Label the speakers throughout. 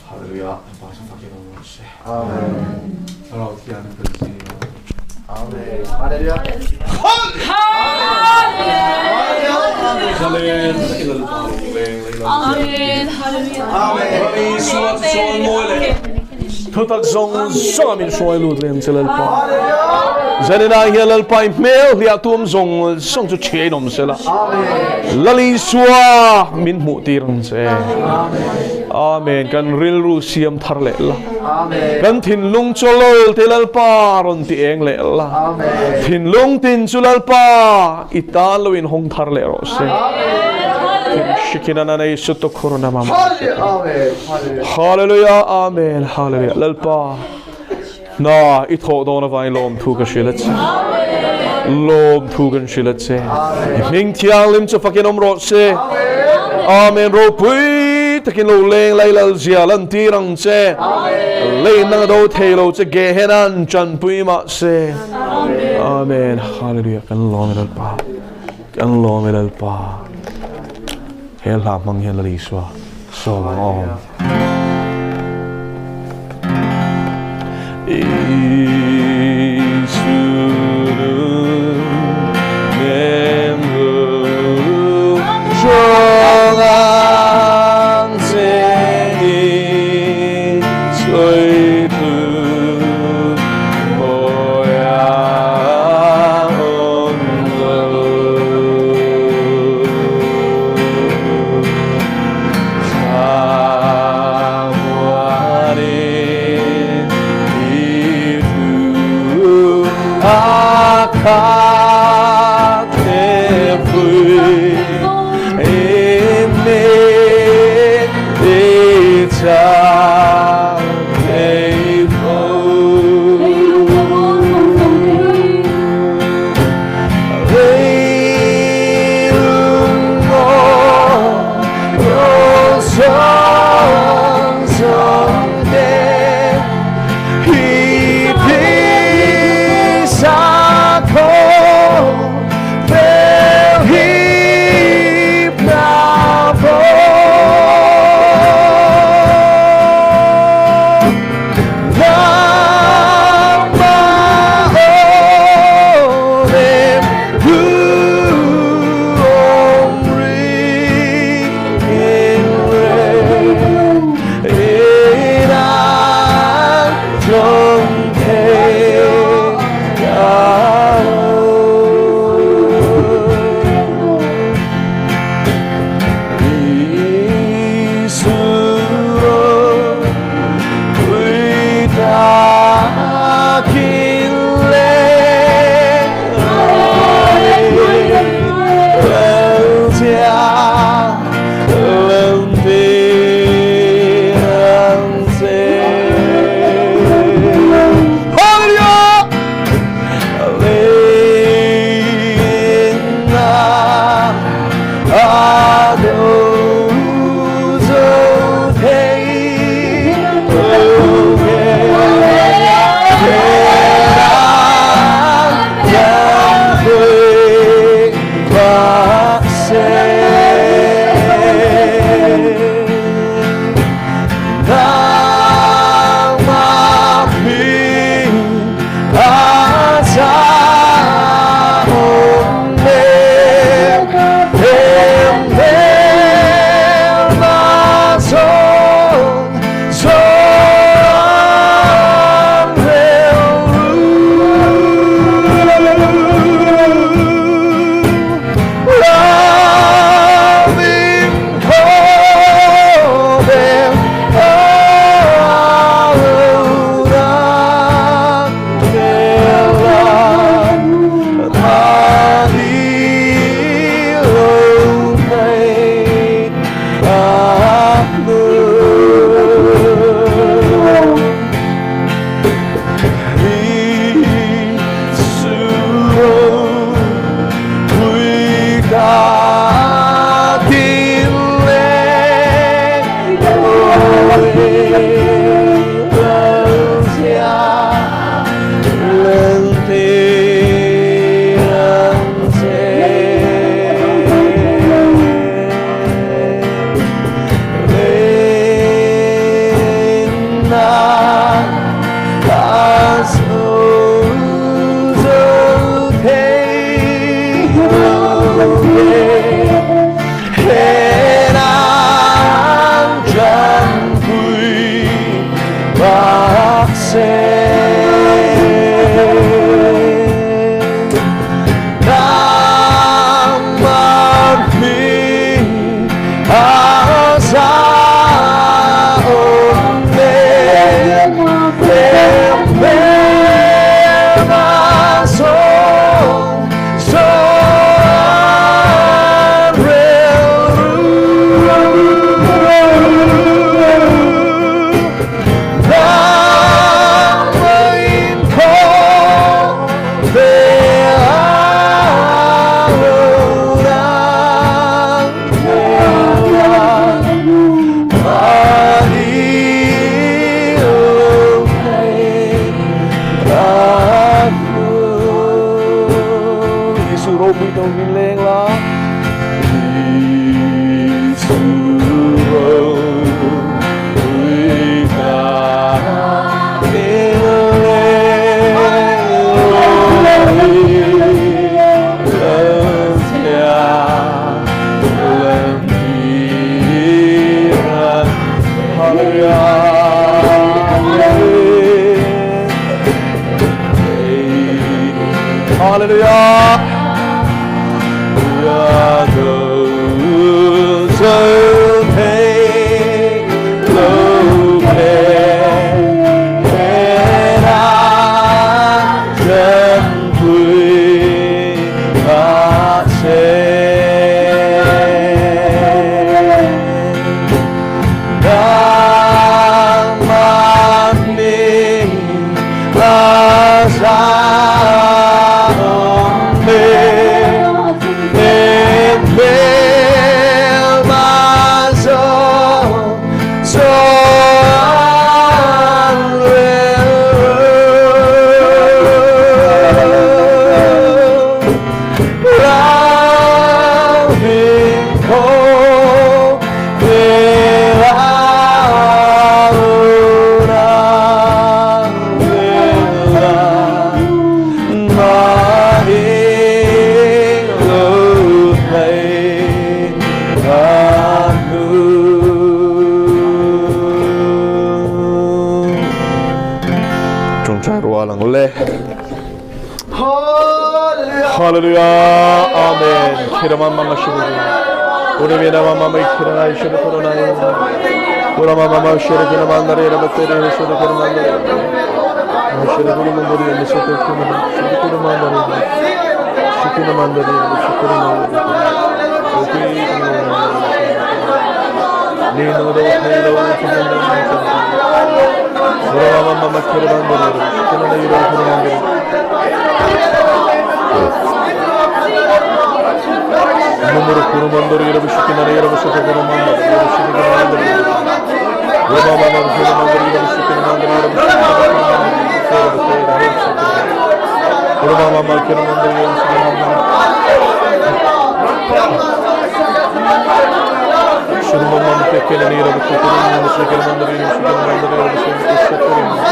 Speaker 1: Hallelujah. Lalpa chu fakin awm rawh se. Amen. Thlarau thian kan zing a.
Speaker 2: Amen. Hallelujah.
Speaker 1: Zalen takin Lalpa lo leng lei lam che.
Speaker 3: Amen. Hallelujah.
Speaker 2: Amen.
Speaker 1: Ram Isua chu chawi mawi leh thutak zawng zawng a min hruai lut lem che Lalpa. Zaninah hian Lalpa i hmel hliah tum zawng zawng chu thiain awm sela. Lal Isua min hmuh tir ang che. Amen. Kan rilru siam thar leh la. Kan thinlung chu lol te Lalpa rawn ti eng leh la. Thinlung tin chu Lalpa i tan lo in hawng thar leh rawh se. Shikinana nei sutu khurna mama. Hallelujah. Amen. Hallelujah. Lalpa Na i thawh dawn avangin lawmthu ka hrilh a che. Lawmthu kan hrilh a che. I hming thianghlim chu fakin awm rawh se. Amen. Ropui takin lo leng lai lal zia lantir ang che. Lei nang a do thei lo che Gehenan chanpui mah se. Amen. Hallelujah. Kan lawm e Lalpa. Kan lawm e Lalpa. He hla hmang hian Lal Isua sawm ang awm. A zo zo thei lo ve. He nang ṭanpui bak se. Nangmah hming a za awm e. Hmelma zawng zawng rilru. Nangmahin khawvel a lo lang thei a, Isu ropui to min leng la Isu ropui ta min leng Hallelujah. Ṭawngṭai rual ang le. Hallelujah. Amen. Kirama mama shiri. Urimina mama mai kirana shiri kuruna. Urama mama shiri kina mandare rabatere shiri kina mandare. Shiri kina mandare shiri kina shiri kina mandare. Shiri kina mandare shiri kina mandare. Ni no do ne do kina Urama mama kira mandare kina na yiro kina mandare. Numuru kurumandori yero shikina yero shikina mandare yero shikina mandare. Urama mama kira mandare yero shikina mandare yero shikina mandare. Urama mama kira mandare yero shikina mandare. Shurma mama kira yero shikina mandare shikina mandare yero shikina mandare yero shikina mandare.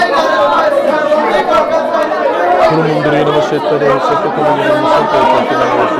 Speaker 1: Kurumandori yero shikina shikina yero shikina mandare.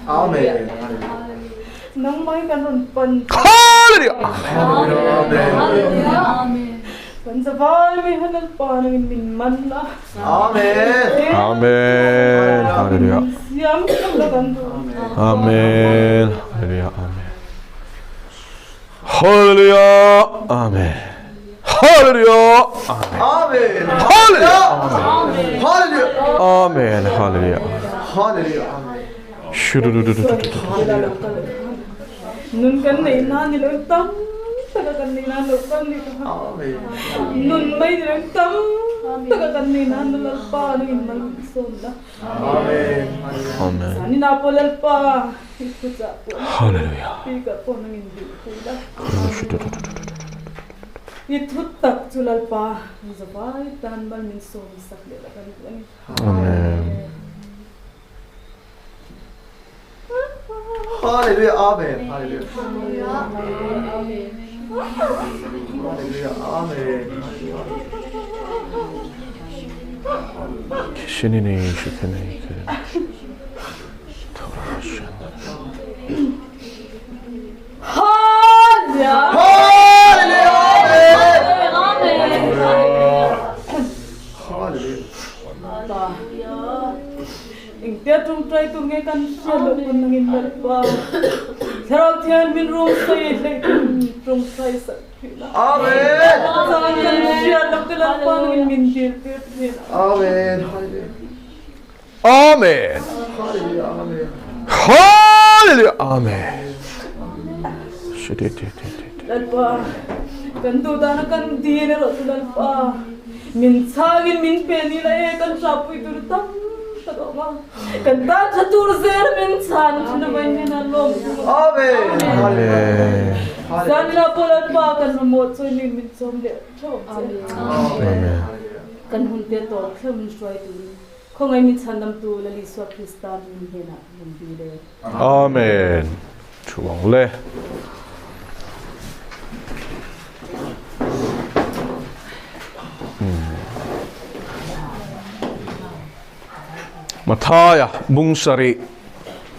Speaker 1: Amen. Amen. Hallelujah. Amen. Hallelujah. Amen. Hallelujah. Amen. Hallelujah. Amen. Hallelujah. Hallelujah. Amen. Hallelujah. Hallelujah.
Speaker 3: Nun kan neih nan ni lo tam taka kan neih nan lo kan ni kha. Nun mai ni lo tam taka kan neih nan na Lalpa nangin mal min sawm la.
Speaker 2: Amen.
Speaker 1: Amen.
Speaker 3: Zani na pawh Lalpa i thuchah pawh
Speaker 1: Hallelujah.
Speaker 3: speaker pawh nangin duh pui la. I thu tak chu Lalpa zavai tan mal min sawm sak leh la kan duh a ni.
Speaker 1: Amen.
Speaker 2: Hallelujah. Amen. Hallelujah. Hallelujah. Amen.
Speaker 3: Hallelujah.
Speaker 2: Hallelujah. Hallelujah.
Speaker 3: Engtia tawngtai tur nge kan hriat loh pawn nangin Lalpa Thlarau Thian min rawng sawi hleih tum tawngtai sak thin a.
Speaker 2: Amen.
Speaker 3: Caan kan hriat loh te Lalpa nangin min dil tir thin a.
Speaker 2: Amen.
Speaker 1: Amen.
Speaker 2: Hallelujah. Amen.
Speaker 1: Hallelujah. Amen.
Speaker 3: Lalpa kan duh dan a kan dil erawh chu Lalpa Min chhangin min pe ni la e, kan hrahpui tur tam tak a awm a, kan tan tha tur zel min chhan thin a vain hian a lawm thung a.
Speaker 1: Amen.
Speaker 3: Zanina pawh Lalpa kan mamawh chuan min min chawm leh theuh ang che.
Speaker 1: Amen.
Speaker 3: Kan hun te tawp thleng min hruai turin khawngaih min chhandamtu Lal Isua Krista min hnenah min dil e.
Speaker 1: Amen. Thu ang le. Mathaia bung sarih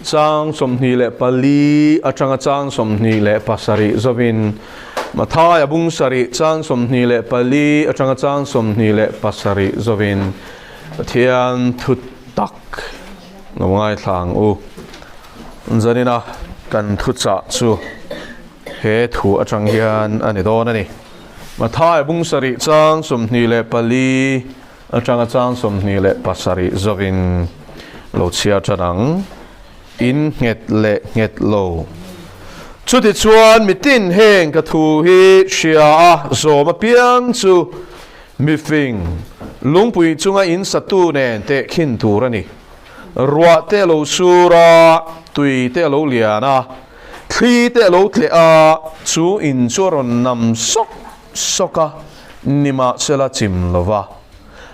Speaker 1: chang 24 atanga chang 27 zovin Mathaia bung sarih chang 24 atanga chang 27 zovin Pathian thu tak Lo ngaithla ang u. Zanina kan thuchah chu he thu atang hian a ni dawn a ni. Mathai bung sarih chang 24 atanga chang 27 zawin lo chhiar tan ang. In nghet leh nghet lo. Chutichuan mitin heng ka thu hi hria a zawm apiang chu Mifing, lungpui chunga in satu nen tehkhin tur a ni. Ruah te a lo sur a, tui te a lo lian a, thli te a lo tleh a, chu in chu a rawn nam sawk sawk a, nimahsela chim lo va.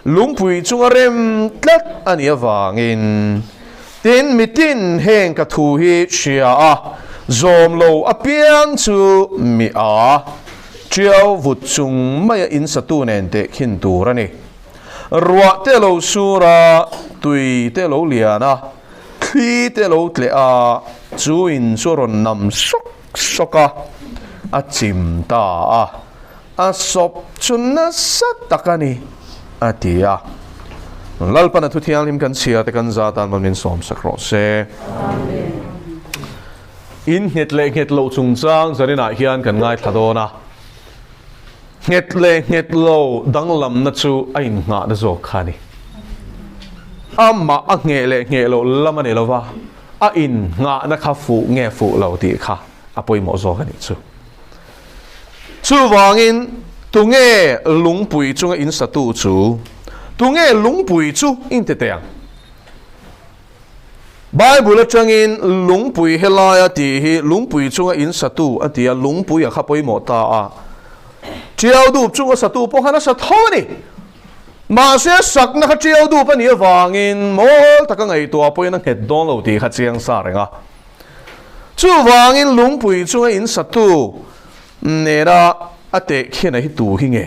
Speaker 1: Lungpui chunga rem tlat a nih avangin, tin mitin heng ka thu hi hria a, zawm lo apiang chu mi a. Ṭiau vut chung maia in satu nen tehkhin tur a ni. Ruah te lo sur a, tui te lo lian a, thli te lo tleh a, chu in chu a rawn nam sawk sawk a, a chim ta a, a sawp chu nasa tak a ni, a ti a. Lalpana thu thianghlim kan chhia te kan za tan min sawmsak rawh se. In nghet leh nghet loh chungchang zaninah hian kan ngaithla dawn a, nghet leh nghet lo danglamna chu a innghahna zawk kha a ni. Amah a ngheh leh ngheh loh lam a ni lova, a innghahna kha fuh nge fuh lo tih kha a pawimawh zawk a nih chu. Chuvangin tunge lungpui chunga insatu chu, tunge lungpui chu intete ang? Bible atangin lungpui helaia tih hi lungpui chunga in satu a ti a, lungpui a kha pawimawh ta a. Tiau dup chunga satu pawh khan a sa tho a ni. Mahse sakna kha tiau dup a nih avangin mawl taka ngaihtuah pawhin a nghet dawn lo tih kha chiang sa reng a. Chuvangin lungpui chunga in satu nena a tehkhin a hi tu hi nge?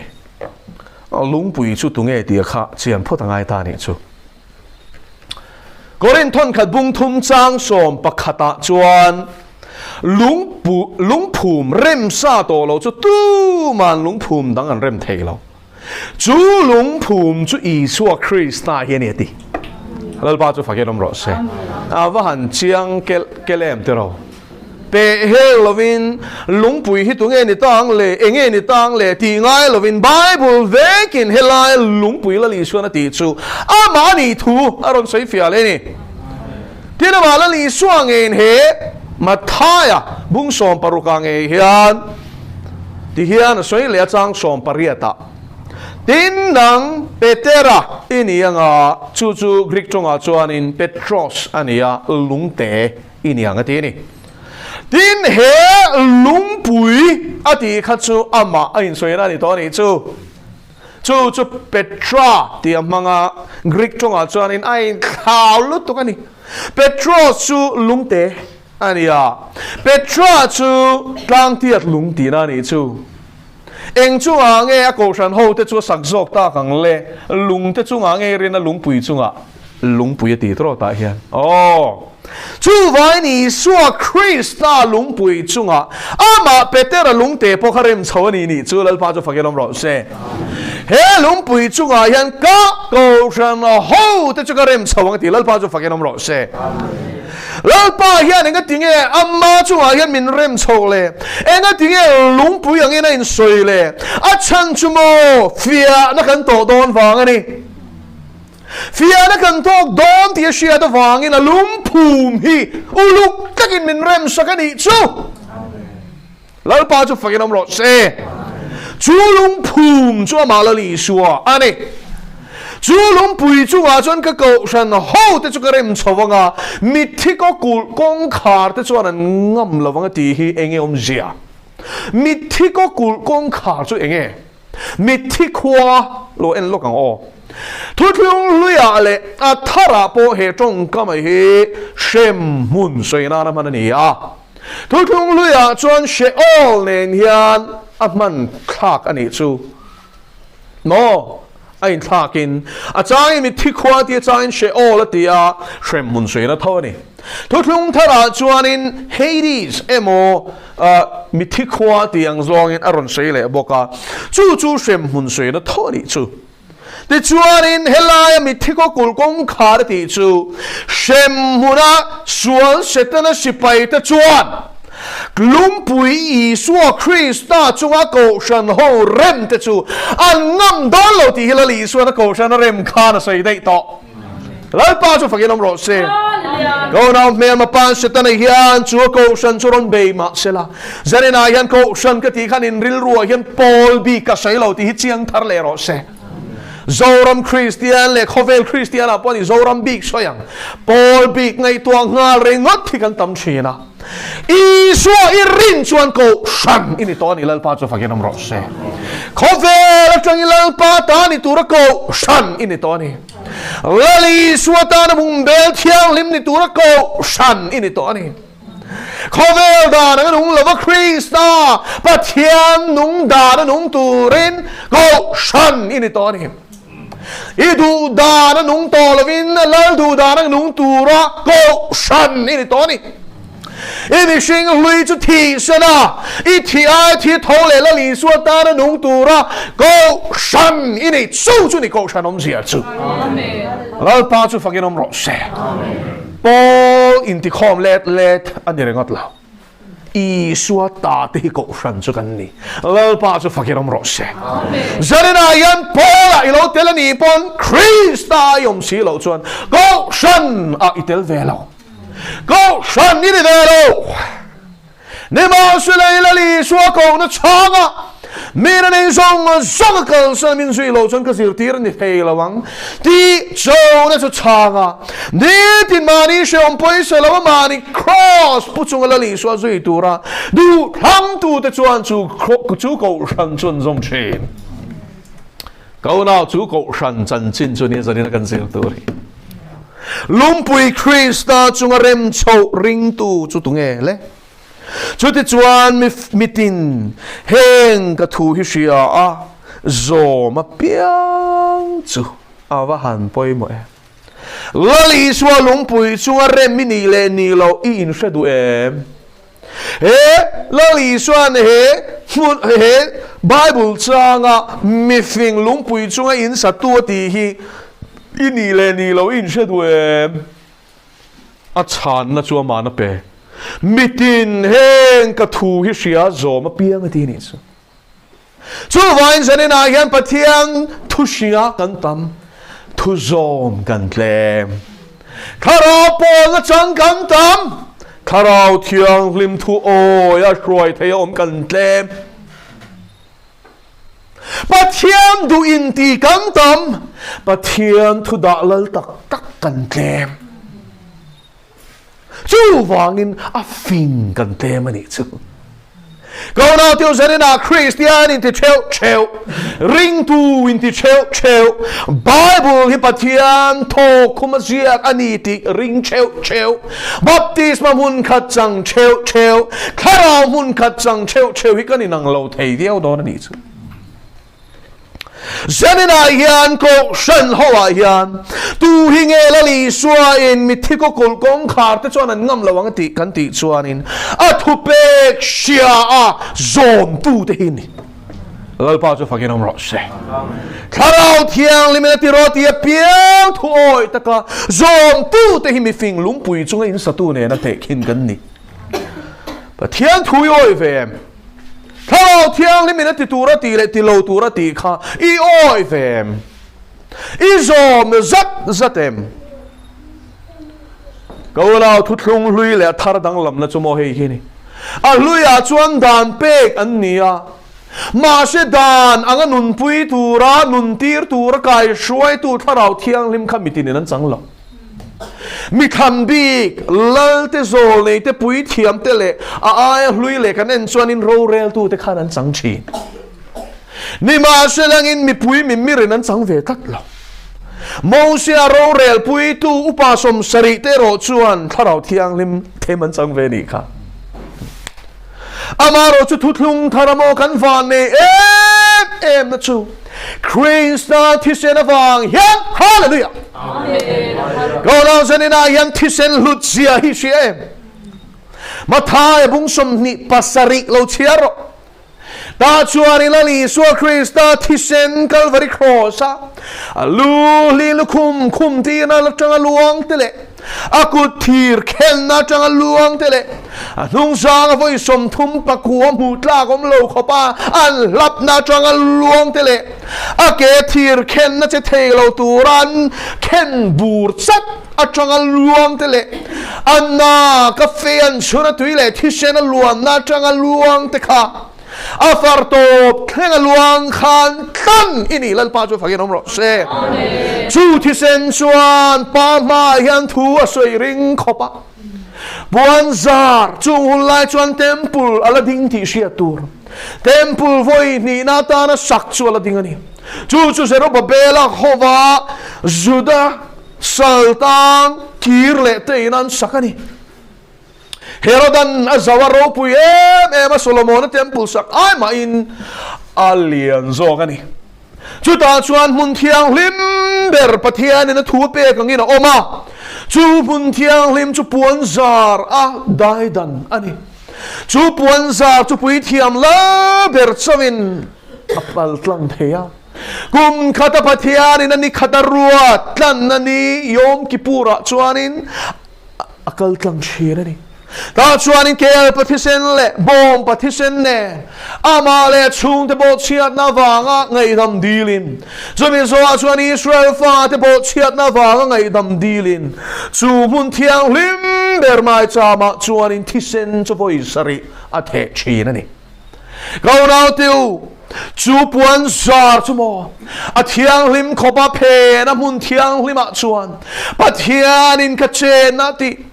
Speaker 1: Lungpui chu tu nge tih kha chian phawt a ngai ta nih chu. Korinth thawnkhat bung thum chang sawm pakhatah chuan lungpu lungphum rem sa tawh lo chu tuman lungphum dang an rem thei lo. Chu lungphum chu Isua Krista hi a ni a ti. Lalpa chu fakin awm rawh se. A va han chiang kel kel em tiraw? Peh hel lovin lungpui hi tunge ni tang le, enge ni tang le tih ngai lovin Bible vekin helai lungpui Lal Isuan a tih chu amah a nih thu a rawn sawi fiah leh a ni. Tin amah Lal Isua ngeiin he Matthaia bung 16 ah ngei hian tihian a sawi leh a chang 18 ah, Tin nang Petera i ni anga, chu chu Greek tawngah chuanin Petros a ni a, lungte i ni ang a ti a ni. Tin, he lungpui a tih kha chu amah a insawiin a ni tawh a nih chu. Chu chu Petra tih a hmang a, Greek tawngah chuanin a inthlau lutuk a ni. Petros chu lungte a ni a, Petra chu tlangtiat lung tihna a nih chu. Eng chungah nge a kohhran hote chu a sak zawk tak ang le? Lungte chungah nge rin a lungpui chungah? Lungpui a ti tawh tah hian. Aw! Chuvangin Isua Krista lungpui chungah amah Petera lungte pawh kha rem chho a ni nih chu Lalpa chu fakin awm rawh se. He lungpui chungah hian ka kohhran hote chu ka rem chho ang ti Lalpa chu fakin awm rawh se. Lalpa hian engati nge ama chungah hian min rem chho le? Engati nge lungpui angin a insawi le? A chhan chu maw fiahna kan tawh dawn vang a ni. Fiahna kan tawk dawn tih a hriat avangin a lungphum hi uluk takin min remsak a nih chu. Lalpa chu fakin awm rawh se. Chu lungphum chu amah Lal Isua a ni. Chu lungpui chungah chuan ka kohhran ho te chu ka rem chho anga, mitthi kaw kulh kawngkhar te chuan an ngam lo ang a tih hi enge awmzia? Mitthi kaw kulh kawngkhar chu enge? Mitthi khua lo en lawk ang aw. Thuthlung hluiah leh a tharah pawh he tawngkam hi hrem hmun sawi nana hman a ni a. Thuthlung hluiah chuan Sheol nen hian a hman thlak a nih chu. Maw? A inthlakin a changin mitthi khua tia changin Sheol a ti a, hrem hmun sawi na tho a ni. Thuthlung tharah chuanin Hades emaw Mitthi khua tih ang zawngin a rawn sawi leh bawk a, chu chu hremhmun sawina tho a nih chu. Tichuanin helaia mitthi kaw kulh kawngkhar a tih chu hremhmuna sual Setana sipaite chuan lungpui Isua Krista chunga kohhran ho rem te chu an ngam dawn lo tih hi Lal Isuan a kohhran a rem khan a sawi daih tawh. Lalpa chu fakin awm rawh se. Ko nau hmelma pan Setana hian chu a kohhran chu rawn bei mah sela. Zaninah hian kohhran ka tih khan in rilruah hian pawl bik ka sawi lo tih hi chiang thar leh rawh se. Zoram Kristian leh khawvel Kristian ah pawh ni Zoram bik sawi ang. Pawl bik ngaihtuah nghal ringawt hi kan tam thin a. Isua i rin chuan kohhran i ni tawh a ni Lalpa chu fakin awm rawh se. Khawvel atangin Lalpa ta ni tura kohhran i ni tawh a ni. Lal Isua tana bungbel thianghlim ni tura kohhran i ni tawh a ni. Khawvel dan anga nung lova Krista Pathian nung dan a nung turin kohhran i ni tawh a ni. I duh dan a nung tawh lovin Lal duh dan a nung tura kohhran i ni tawh a ni. I mihring hlui chu thihsen a, i thih ai thi tho leh Lal Isua tana nung tura kohhran i nei chu chu ni kohhran awmzia chu. Lalpa chu fakin awm rawh se. Paul intikhawm let let a ni ringawt lo. Isua ta te hi kohhran chu kan ni. Lalpa chu fakin awm rawh se. Zaninah hian Paul-ah i lo tel a nih pawn Krista i awm si loh chuan kohhran ah i tel ve lo. Kohhran i ni ve lo. Nimahsela i Lal Isua kohna chhanga mina nei zawng zawng a kalsan min zui loh chuan ka zirtir a ni thei lo ang tih chona chu chhanga nitin mahni hrehawm pawisa lo a mahni kraws pu chunga Lal Isua zui tura duhthlangtute chuan chu chu kohhran chu an zawm thin. Ka unau chu kohhran chanchin chu nia zanin a kan zir tur hi. Lungpui Krista chunga rem chhoh ringtu chu tunge le? Chutichuan mitin heng ka thu hi hria a, zawm apiang chu a va han pawimawh em. Lal Isua lungpui chunga rem i nih leh nih loh i inhre duh em? He Lal Isua'n he hmun he Bible changa mifing lungpui chunga in satu a tih hi i nih leh nih loh i inhre duh em? A chhanna chu amah na pe. Mitin heng ka thu hi hria zawm apiang a ti nih chu. Chuvangin zaninah hian Pathian thu hria kan tam, thu zawm kan tlem. Thlarau pawlna chang kan tam, Thlarau Thianghlim thu awi a hruai thei a awm kan tlem. Pathian duh inti kan tam, Pathian thu dah lal tak tak kan tlem. Chuvangin a fing kan tlem a nih chu. Ko nau tiu zaninah Kristian inti theuh theuh, ringtu inti theuh theuh, Bible hi Pathian thawk khum a ziak a ni tih ring theuh theuh, baptisma hmun khat chang theuh theuh, thlarau hmun khat chang theuh theuh hi kan inang lo thei viau dawn a nih chu. Zaninah hian Kohhran hoah hian tu hi nge Lal Isuain mitthi kaw kulh kawngkhar te chuan an ngam lo ang a tih kan tih chuanin a thupek hria a zawmtu te hi ni. Lalpa chu fakin awm rawh se. Thlarau Thianghlimin a ti rawh tih apiang thu awi taka zawmtu te hi mifing lungpui chunga insatu nena tehkhin kan ni. Pathian thu i awi ve em? Thlarau Thianghlimin a ti tur a tih leh ti lo tur a tih kha i awi ve em? I zawm zat zat em? Ka unau thuthlung hlui leh a thar danglamna chu maw hei hi ni. A hluiah chuan dan pek an ni a, mahse dan anga nunpui tura nuntir tura kaihruaitu Thlarau Thianghlim kha mitinin an chang lo. Mi thlan bik, Lalte zawl neite puithiam te leh a aia hlui leh kan en chuanin roreltute khan an chang thin. Nimahselangin mipui mimirin an chang ve tlat lo. Mosia rorel puitu upa 70 te erawh chuan Thlarau Thianghlim them an chang ve nih kha. Amaherawh chu thuthlung thar amaw kan van nei em em na chu Krista thisen avang hian Hallelujah! Ka zaninah hian thisen hlut zia hi hria em? Matthai bung 27 lo chhiar rawh. Tah chuan i Lal Isua Krista thisen Kalvari Kraws-a a lu hli lukhum khum tirna atanga luang te leh a kut thir khelna atanga luang te leh a hnungzanga vawi 39 hmuh tlak awm lo khawpa an hlapna atanga luang te leh a ke thir khenna che thei lo tura an khen bur chat atanga luang te leh a na ka fei an chhun a tui leh thisen a luanna atanga luang te kha a far tawp thleng a luang khan tlang i ni Lalpa chu fakin awm rawh se. Chu thisen chuan pa hmaah hian thu a sawi ring khawp a, puan zar chung hun lai chuan temple a la ding tih hriat tur. Temple vawi hnihna atana sak chu a la ding a ni. Chu chu Zerubabela hova Juda Saltang kir leh te in an sak a ni. Herodan a zo a ropui em em a Solomona temple sak ai mahin a lian zawk a ni. Chutah chuan hmun thianghlim ber Pathianin a thu pek angin a awm a, chu hmun thianghlim chu puan zar a daidan a ni. Chu puan zar chu puithiam lal ber chauhin a pal tlang thei a. Kum khata Pathianin a ni khata ruat tlanna ni Yom Kippur-ah chuanin a kal tlang thin a ni. Tah chuanin kel pathisen leh bawm pathisen nen amah leh a chhungte pawh chhiatna avanga ngaihdam dilin, chumi zawhah chuan Israel fate pawh chhiatna avanga ngaihdam dilin, chu hmun thianghlim ber maichama chuanin thisen chu vawi sarih a theh thin a ni. Ka unauteu, chu puan zar chu maw a thianghlim khawp a phen a hmun thianghlimah chuan Pathianin ka chenna tih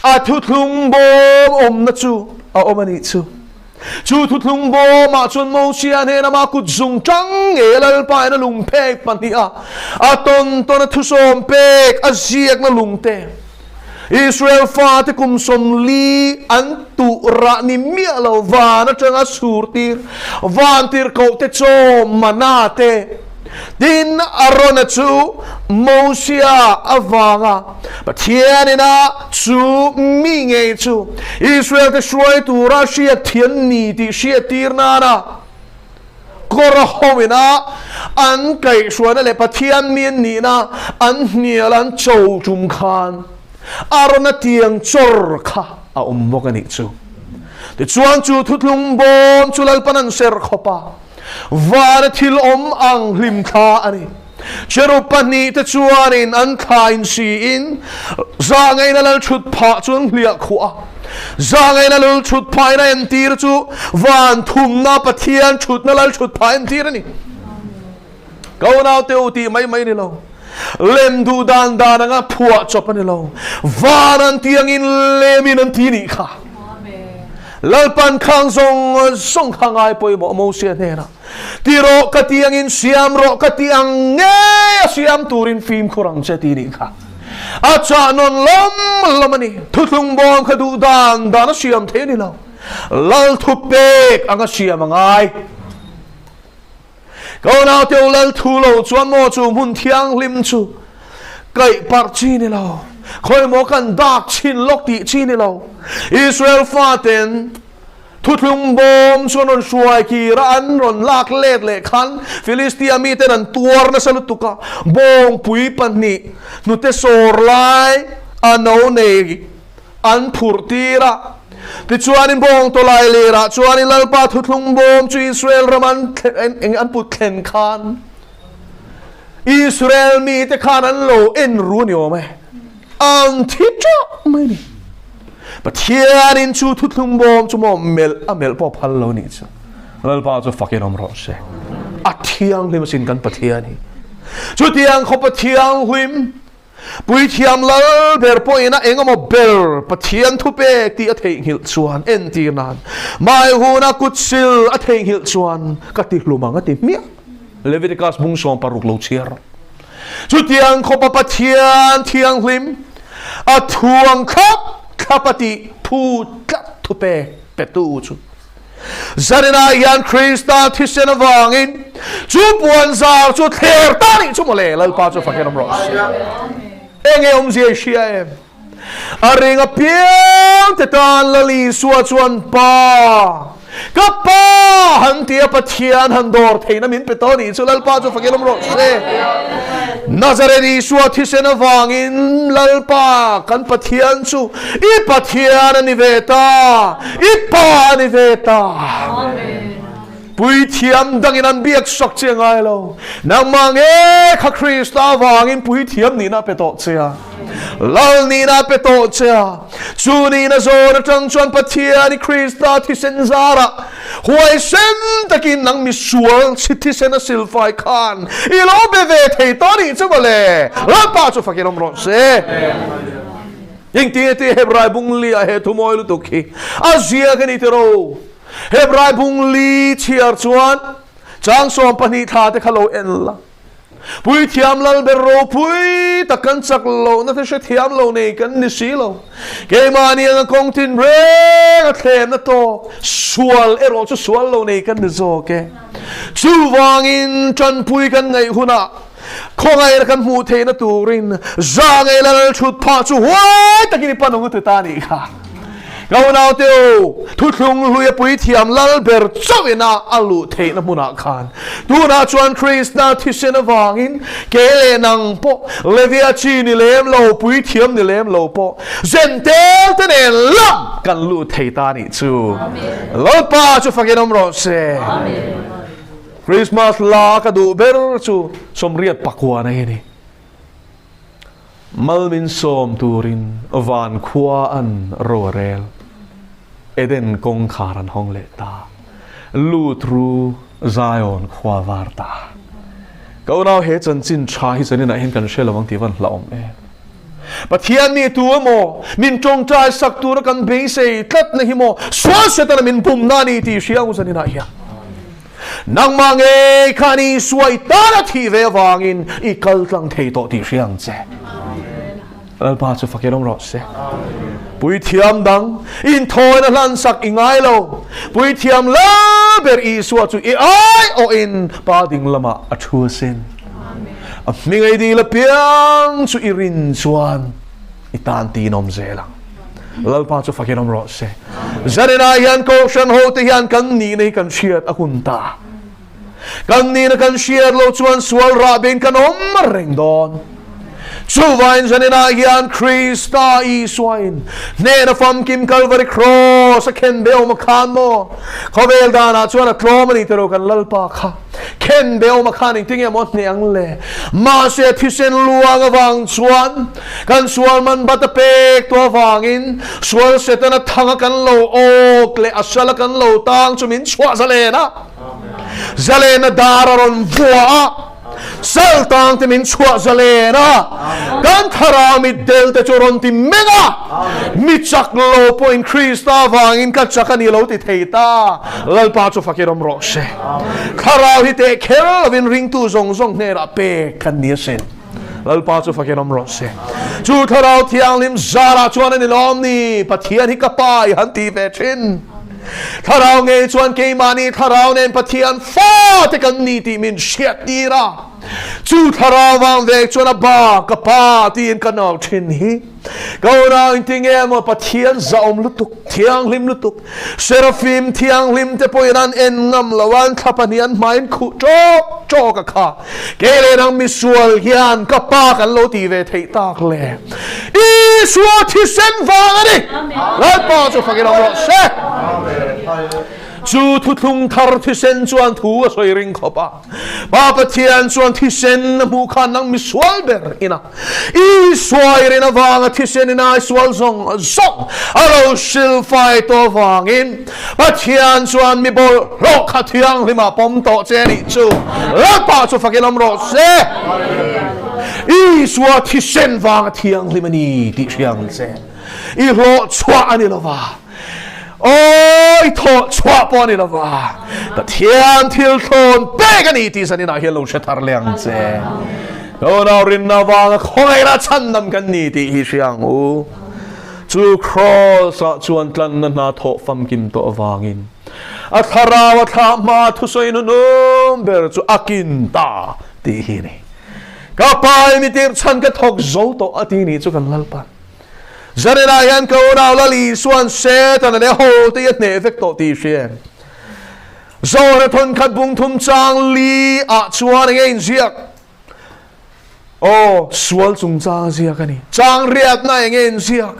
Speaker 1: a thuthlung bawm awmna chu a awm a nih chu. Chu thuthlung bawmah chuan Mosia hnena mah kut zung tang ngei a Lalpa in a lung phek pahnih a, a tawn tawn a thusawm pek a ziakna lungte. Israel fate kum 40 an tuh rah ni miah lo van atanga sur tir van tirhkoh te chaw mana te tin Arona chu Mosia avanga Pathian ina chu mi ngei chu Israel te hruai tura hriat thian ni tih hriat tir nana kawr a ho ina an kaihhruaina leh Pathian mi an nihna an hnial an cho tum khan Arona tiang chawr kha a awm bawk a nih chu. Tichuan chu thuthlung bawm chu Lalpan an ser khawp a, vana thil awm ang hlim thla a ni. Cherub pahnihte chuanin an thla insiin zahngaihna lal thut phah chu an hliah khuah a. Zahngaihna lal thut phahin a entir chu van thumna Pathian thutna lal thut phah entir a ni. Ka unaute u tih mai mai ni lo. Lem duh dan dan anga phuah chawp a ni lo. Van an ti angin lemin an ti nih kha. Lalpan khang zawng zawng kha ngai pawimawh Mosia hnenah. Ti rawh ka ti angin siam rawh ka ti ang ngei a siam turin fimkhur ang che ti nih kha. A chah nawn lawm lawm a ni. Thuthlung bawm kha duh dan dan a siam thei a ni lo. Lal thu pek anga siam a ngai. Ka unaute u lal thu lo chuan maw chu hmun thianghlim chu kaih parh chi ni lo. Khawi maw kan dak chhin lawk tih chi ni lo. Israel faten Thuthlung bawm chu an rawn hruai kir a, an rawn lak let leh khan Filistia miten an tuar nasa lutuk a, bawngpui pahnih hnute sawr lai a no nei an phurh tir a. Tichuanin bawng tawlai lerah chuanin Lalpa thuthlung bawm chu Israel ram an an put thlen khan Israel mite khan an lo en ru a ni awm e. Ang thi teuh mai ni. Pathianin chu thuthlung bawm chu maw melh a melh pawh phal lo nih chu. Lalpa chu fakin awm rawh se. A thianghlim asin kan Pathian hi. Chutiang khawpa thianghlim Puithiam lal ber pawhin a engemaw ber Pathian thupek tih a theihnghilh chuan entir nan mai huna kutsil a theihnghilh chuan ka ti hlum ang a ti hmiah. Leviticus bung 16 lo chhiar. Chutiang khawpa Pathian thianghlim a thuang thlap thlap a tih phu tlat thupek petu chu Zaninah hian Krista thisen avangin chu puan zar chu thler ta nih chu mawle Lalpa chu fakin awm rawh se. Enge awmzia i hria em? A ring apiang te tan Lal Isua chuan Pa, ka Pa han ti a Pathian han dawr theihna min pe tawh nih chu Lalpa chu fakin awm rawh se. Nazareth Isua thisen avangin Lalpa kan Pathian chu i Pathian a ni ve ta, i Pa a ni ve ta. Puithiam dangin an biak sak che ngai lo. Nangmah nge kha Krista avangin puithiam nihna a pe tawh che a. Lal nihna a pe tawh che a. Chu nihna zawn atang chuan Pathian i Krista thisen zarah huaisen takin nang misual chhi thisen a silfai khan i lo be ve thei tawh anih chu mawle. Lalpa chu fakin awm rawh se. Engtinge tih Hebrai bung liah he thumawi lutuk hi a ziak a ni tiraw? Hebrai bung li chhiar chuan chang 12 thla te kha lo en la. Puithiam Lalber ropui tak kan chak lo na te hrethiam lo nei kan ni si lo. Keimahni anga kawng tin reng a thlemna tawk sual erawh chu sual lo nei kan ni zawk e. Chuvangin tanpui kan ngaih hunah khawngaihna kan hmuh theihna turin za ngei lal thut phah chu huai takin i pan ang u ti ta nih kha. Ka unaute u, thuthlung hlui a puithiam lal ber chauh ina a luh theihna hmunah khan tunah chuan Krista thisen avangin ke leh nang pawh Levia chi ni lem lo, puithiam ni lem lo pawh Zentel te nen lam kan lut thei ta nih chu. Lalpa chu fakin awm rawh se. Christmas la ka duh ber chu 89 na hi a ni. Mal min sawm turin van khua an ro a rel. Eden kawngkhar an hawng leh ta. Lut ru Zion khua var ta. Ka unau he chanchin tha hi zaninah hian kan hre lo ang tih van hlauhawm em. Pathian mi tu emaw min tawngtai sak tura kan beisei tlat na hi maw sual Setana min bumna a ni tih hria ang zaninah hian. Nangmah ngei khan Isua i tan a thih ve avangin i kal tlang thei tawh tih hria ang che. Lalpa chu fakin awm rawh se. Puithiam dang inthawina hlansak i ngai lo. Puithiam la ber Isua chu i aiawhin Pa ding lamah a thu asin. A hming ei dil apiang chu i rin chuan i tan tiin awm zel ang. Lalpa chu fakin awm rawh se. Zaninah hian Kohhran hote hian kan nihna hi kan hriat a hun ta. Kan nihna kan hriat loh chuan sual rah bein kan awm reng dawn. Chuvain zaninah hian Krista Isuain hnena famkim Kalvari Cross a khen be awm a khan maw? Khawvel danah chuan a tlawm a ni tiro kan Lalpa kha. Khen be awm a khan engtinge maw hneh ang le? Mahse a thisen luang avang chuan kan sual man bat a pek tu avangin sual Setana thanga kan lo awk leh a sala kan lo tang chu min chhuah zalen a. Zalena dar a rawn vua a, sal tang te min chhuah zalen a, kan thlarau mit del te chu rawn ti meng a, mi chak lo pawhin Krista vangin ka chak a ni lo ti thei ta, Lalpa chu fakin awm rawh se. Thlarau hi teh kher lovin ringtu zawng zawng hnenah pek kan ni asin. Lalpa chu fakin awm rawh se. Chu thlarau thianghlim zarah chuan a ni lawm ni, Pathian hi ka pa i han ti ve thin. Thlarau ngei chuan keimahni thlarau nen Pathian fate kan ni tih min hriat tir a. Chu thlarau vang vek chuan a ba ka pa tiin ka nau thin hi. Ka unau inti nge maw Pathian zahawm lutuk, thianghlim lutuk, Serafim thianghlim te pawhin an en ngam lo a, an thla pahnih an hmaiin khuh ṭawk ṭawk a kha. Kei leh nang misual hian ka pa kan lo tih ve theih tak le. Isua thisen vang a ni. Lalpa chu fakin awm rawh se. Chu thuthlung thar thisen chuan thu a sawi ring khawp a. Pa Pathian chuan thisen a hmuh khan nang misual ber ina Isua i rin avanga thisen in ai sual zawng zawng a lo hrilhfai tawh avangin Pathian chuan mi bawlhhlawh kha thianghlimah pawm tawh che a nih chu. Lalpa chu fakin awm rawh se. Isua thisen vanga thianghlim a ni tih hria ang che. I hlawh chhuah a ni lova. Awi thawh chhuah pawh a ni lova. Pathian thil thlawn pek a ni tih zaninah hian lo hre thar leh ang che. Tunau rinna vanga khawngaihna chhandam kan ni tih hi hria ang u. Chu Kraws-ah chuan tlanna hna thawh famkim tawh avangin a thlarau a thlah hma thusawi nunum ber chu a kin ta tih hi a ni. Ka pa i mi tirh chhan ka thawk zo tawh a ti ni chu kan Lalpan. Zaninah hian ka unau Lal Isua'n Setana leh hote hi a hneh vek tawh tih hria em? Zawhna thawnkhat bung thum chang li ah chuan enge inziak? Aw, sual chungchang a ziak a ni. Chang riatna enge inziak?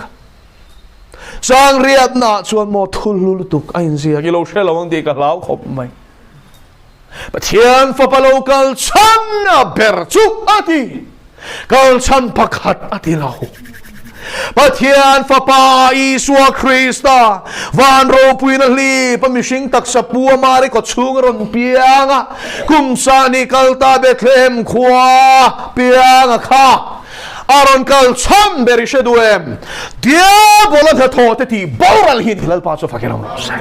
Speaker 1: Chang riatna ah chuan maw thul hlu lutuk a inziak? I lo hre lo ang tih ka hlau khawp mai. Pathian fapa lo kal chhan a ber chu a ti. Kal chhan pakhat a ti lo. Pathian fapa Isua Krista van ropuina hlip a mihring taksa pu a Mari kaw chhung a rawn piang a, kum sahnih kal ta Bethlehem khua piang a kha. A rawn kal chhan ber i hre duh em? Diabola hnathawh te tih boral hi ni Lalpa chu fakin awm rawh se.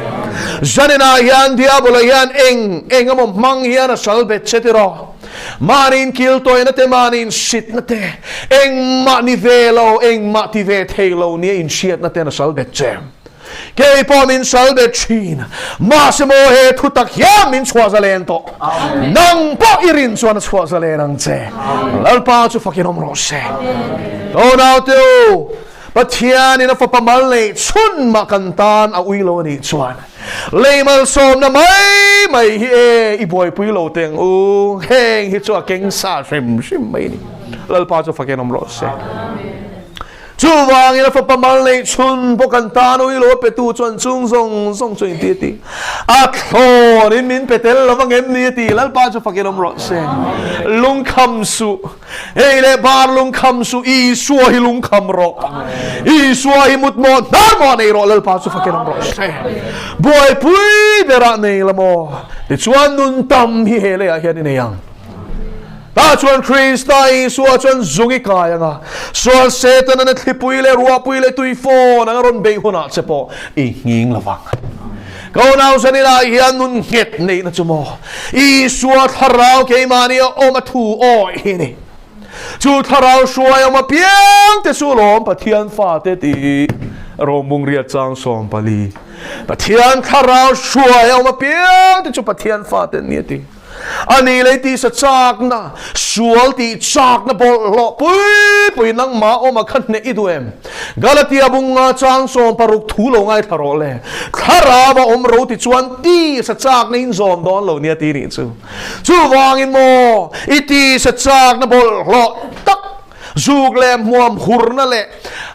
Speaker 1: Zaninah hian Diabola hian eng eng emaw hmang hian a sal bet che tiraw? Mahni inkil tawihna te, mahni insitna te, engmah ni ve lo, engmah ti ve thei lo nia inhriatna ten a sal bet che. Kei pawh min sal bet thin, mahse maw he thu tak hian min chhuah zalen tawh. Nang pawh i rin chuan a chhuah zalen ang che. Lalpa chu fakin awm rawh se. Ka naute u, Pathianin a fapa mal neih chhun mah kan tan a ui lo a nih chuan lei malsawmna mai mai hi e i buaipui lo teng u, heng hi chu a keng sa hrim hrim mai a ni. Lalpa chu fakin awm rawh se. Chuvangin a fapa mal neih chhun pawh kan tan ui lo a petu chuan chung zawng zawng chu inti a ti. A thlawnin min pe tel lo vang em ni a ti. Lalpa chu fakin awm rawh se. Lungkham suh. Hei leh bar lungkham suh. Isua hi lungkham rawh. Isua hi mut maw hnar maw nei rawh. Lalpa chu fakin awm rawh se. Buaipui berah nei la maw. Tichuan nun tam hi he leiah hian i nei ang. Tah chuan Krista Isua chuan zung i kai ang a, sual Setana na thlipui leh ruahpui leh tuifawn anga rawn beih hunah che pawh i nghing lo vang. Ka unau zaninah hian nun nghet neihna chu maw Isua thlarau keimahni a awm a thu awih hi a ni. Chu thlarau hruai awm apiang te chu lawm Pathian fate tih Rawmbung riat chang 14. Pathian thlarau hruai awm apiang te chu Pathian fate an ni a ti. A nih lei tisa chakna, sual tih chakna bawlhhlawh pui pui nangmah awma kha hneh i duh em? Galatia bunga chang 60 thu lo ngaithla rawh le. Thlarau a awm ro ti chuan tisa chakna in zawm dawn lo nia ti nih chu. Chuvangin maw i tisa chakna bawlhhlawh tak Zuk leh hmuam hurna leh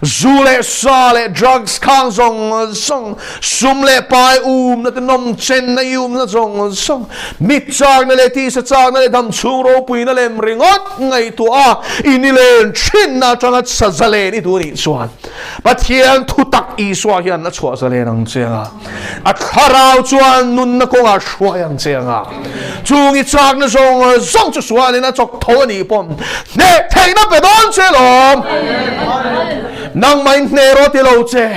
Speaker 1: zu leh sa leh drugs khang zawng zawng, sum leh pai umna te nawm chenna i umna zawng zawng, mit chakna leh tisa chakna leh dam chhung ropuina lem ringawt ngaihtuah a i nilen thinna atanga sa zalen i duh anih chuan Pathian thutak Isua hian a chhuah zalen ang che anga a thlarau chuan nunna kawngah hruai ang che anga chung i chakna zawng zawng chu sualin a chawk tho a nih pawm hneh theihna pe dawn che lawm. Nangmah in hneh rawh ti lo che.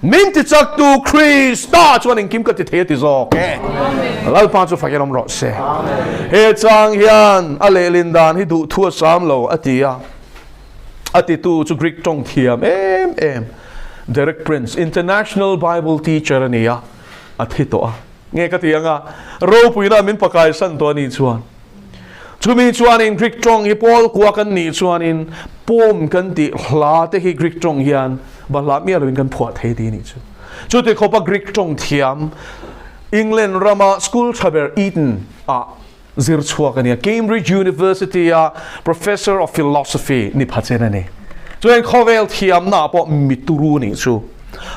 Speaker 1: Min ti chaktu Krista chuan engkim ka ti thei a ti zawk e. Lalpa chu fakin awm rawh se. He chang hian a lehlin dan hi duhthu a sam lo a ti a. A titu chu Greek tawng thiam em em Derek Prince, International Bible Teacher a ni a, a thi tawh a. Nge ka ti anga, ropuina min pakai san tawh a nih chuan. Chumi chuanin Greek tawng hi Paul kua kan nih chuanin pawm kan tih hla te hi Greek tawng hian bahlah miah loin kan phuah thei ti a nih chu. Chuti khawpa Greek tawng thiam England rama school tha ber Eton ah zir chhuak a ni a, Cambridge University-a Professor of Philosophy ni pha chen a ni. Chuan khawvel thiamna ah pawh mituru nih chu.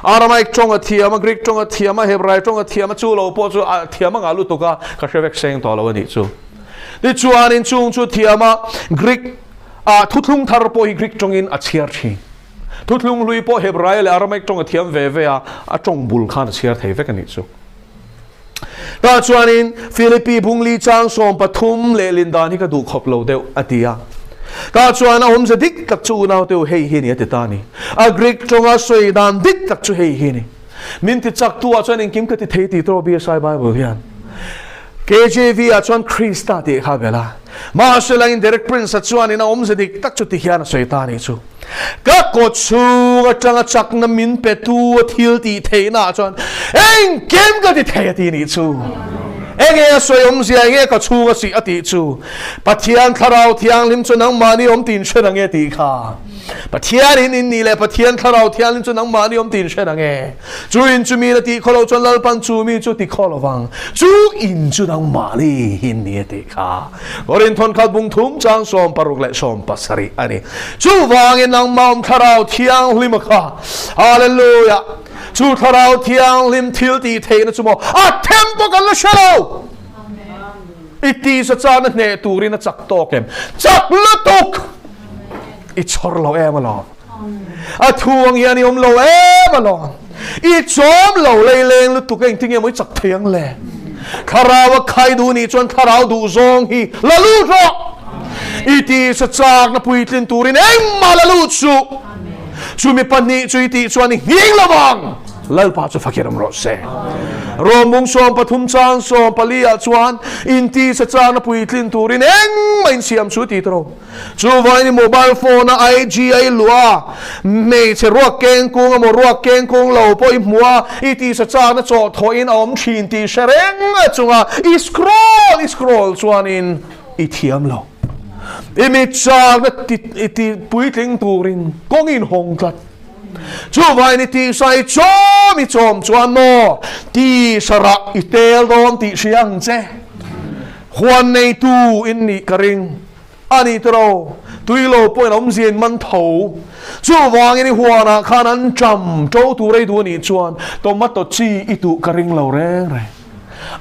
Speaker 1: Aramaic tawng a thiam a, Greek tawng a thiam a, Hebrai tawng a thiam a, chu lo pawh chu a thiam anga lutuk a, ka hre vek seng tawh lo a nih chu. Tichuanin chung chu thiam a, Greek ah thuthlung thar pawh hi Greek tawngin a chhiar thin. Thuthlung hlui pawh Hebrai leh Aramaic tawng a thiam ve ve a, a tawng bul khan a chhiar thei vek a nih chu. Tah chuanin Philippi bungli chang 13 leh Lindan hi ka duh khawp lo deuh a ti a. Tah chuan a awmze dik tak chu unau teu hei hi ni a ti ta a ni. A Greek tawnga sawi dan dik tak chu hei hi ni. Min ti chak tu ah chuan engkim ka ti thei tih tawh BSI Bible hian. KJV ah chuan Krista tih kha a bel a. Mahse langin Derek Prince-a chuanin a awmze dik tak chu ti hian a sawi ta a nih chu. Ka kaw chhung atanga chakna min petu a thil tih theihna ah chuan engkim ka ti thei a ti nih chu. Enge a sawi awmzia enge ka chhung a sih a tih chu. Pathian Thlarau Thianghlim chu nangmahni awm tin hre nange tih kha. Pathian in in nih leh Pathian Thlarau Thianghlim chu nangmahni awm tin hre nange. Chu in chu mi na tih khaw lo chuan Lalpan chu mi chu ti khaw lovang. Chu in chu nangmahni in ni a tih kha. Korin thawnkhat bung thum chang 60 leh 70 a ni. Chuvangin nangmah awm Thlarau Thianghlim a kha. Hallelujah! Chu Thlarau Thianghlim thil tih theihna chu maw a them pawh kan la hre lo. I tisa chana hneh turin a chak tawk em? Chak lutuk! I chhawr lo em alawm. A thu ang hian i awm lo em alawm. I chawm lo leileng lutuk engtin nge maw i chak thei ang le? Thlarau a khai duh nih chuan thlarau duh zawng hi la lut rawh. I tisa chakna puitlin turin engmah la lut suh. Chumi pahnih chu i tih chuan i nghing lo vang. Lalpa chu fakir awm rawh se. Rawmung 13 chang 14 ah chuan in tisa chakna puitlin turin engmah insiam chu ti ta rawh. Chuvain i mobile phone a IG a i luh a, hmeichhe ruak keng kung emaw ruak keng kung lo pawh i hmu a, i tisa chakna chawh thawhin a awm thin tih hre reng chunga i scroll i scroll chuanin i thiam lo. I mit chakna ti i ti puitling turin kawng in hawng tlat. Chuvain i tisa i chawm i chawm chuan maw tisa rah i tel dawn tih hria ang che. Huan neitu in nih ka ring. A ni tawh, tui lo pawhin awmzia in man tho. Chuvangin i huanah khan an ṭam ṭo tur ei duh a nih chuan tomato chi i tuh ka ring lo reng reng.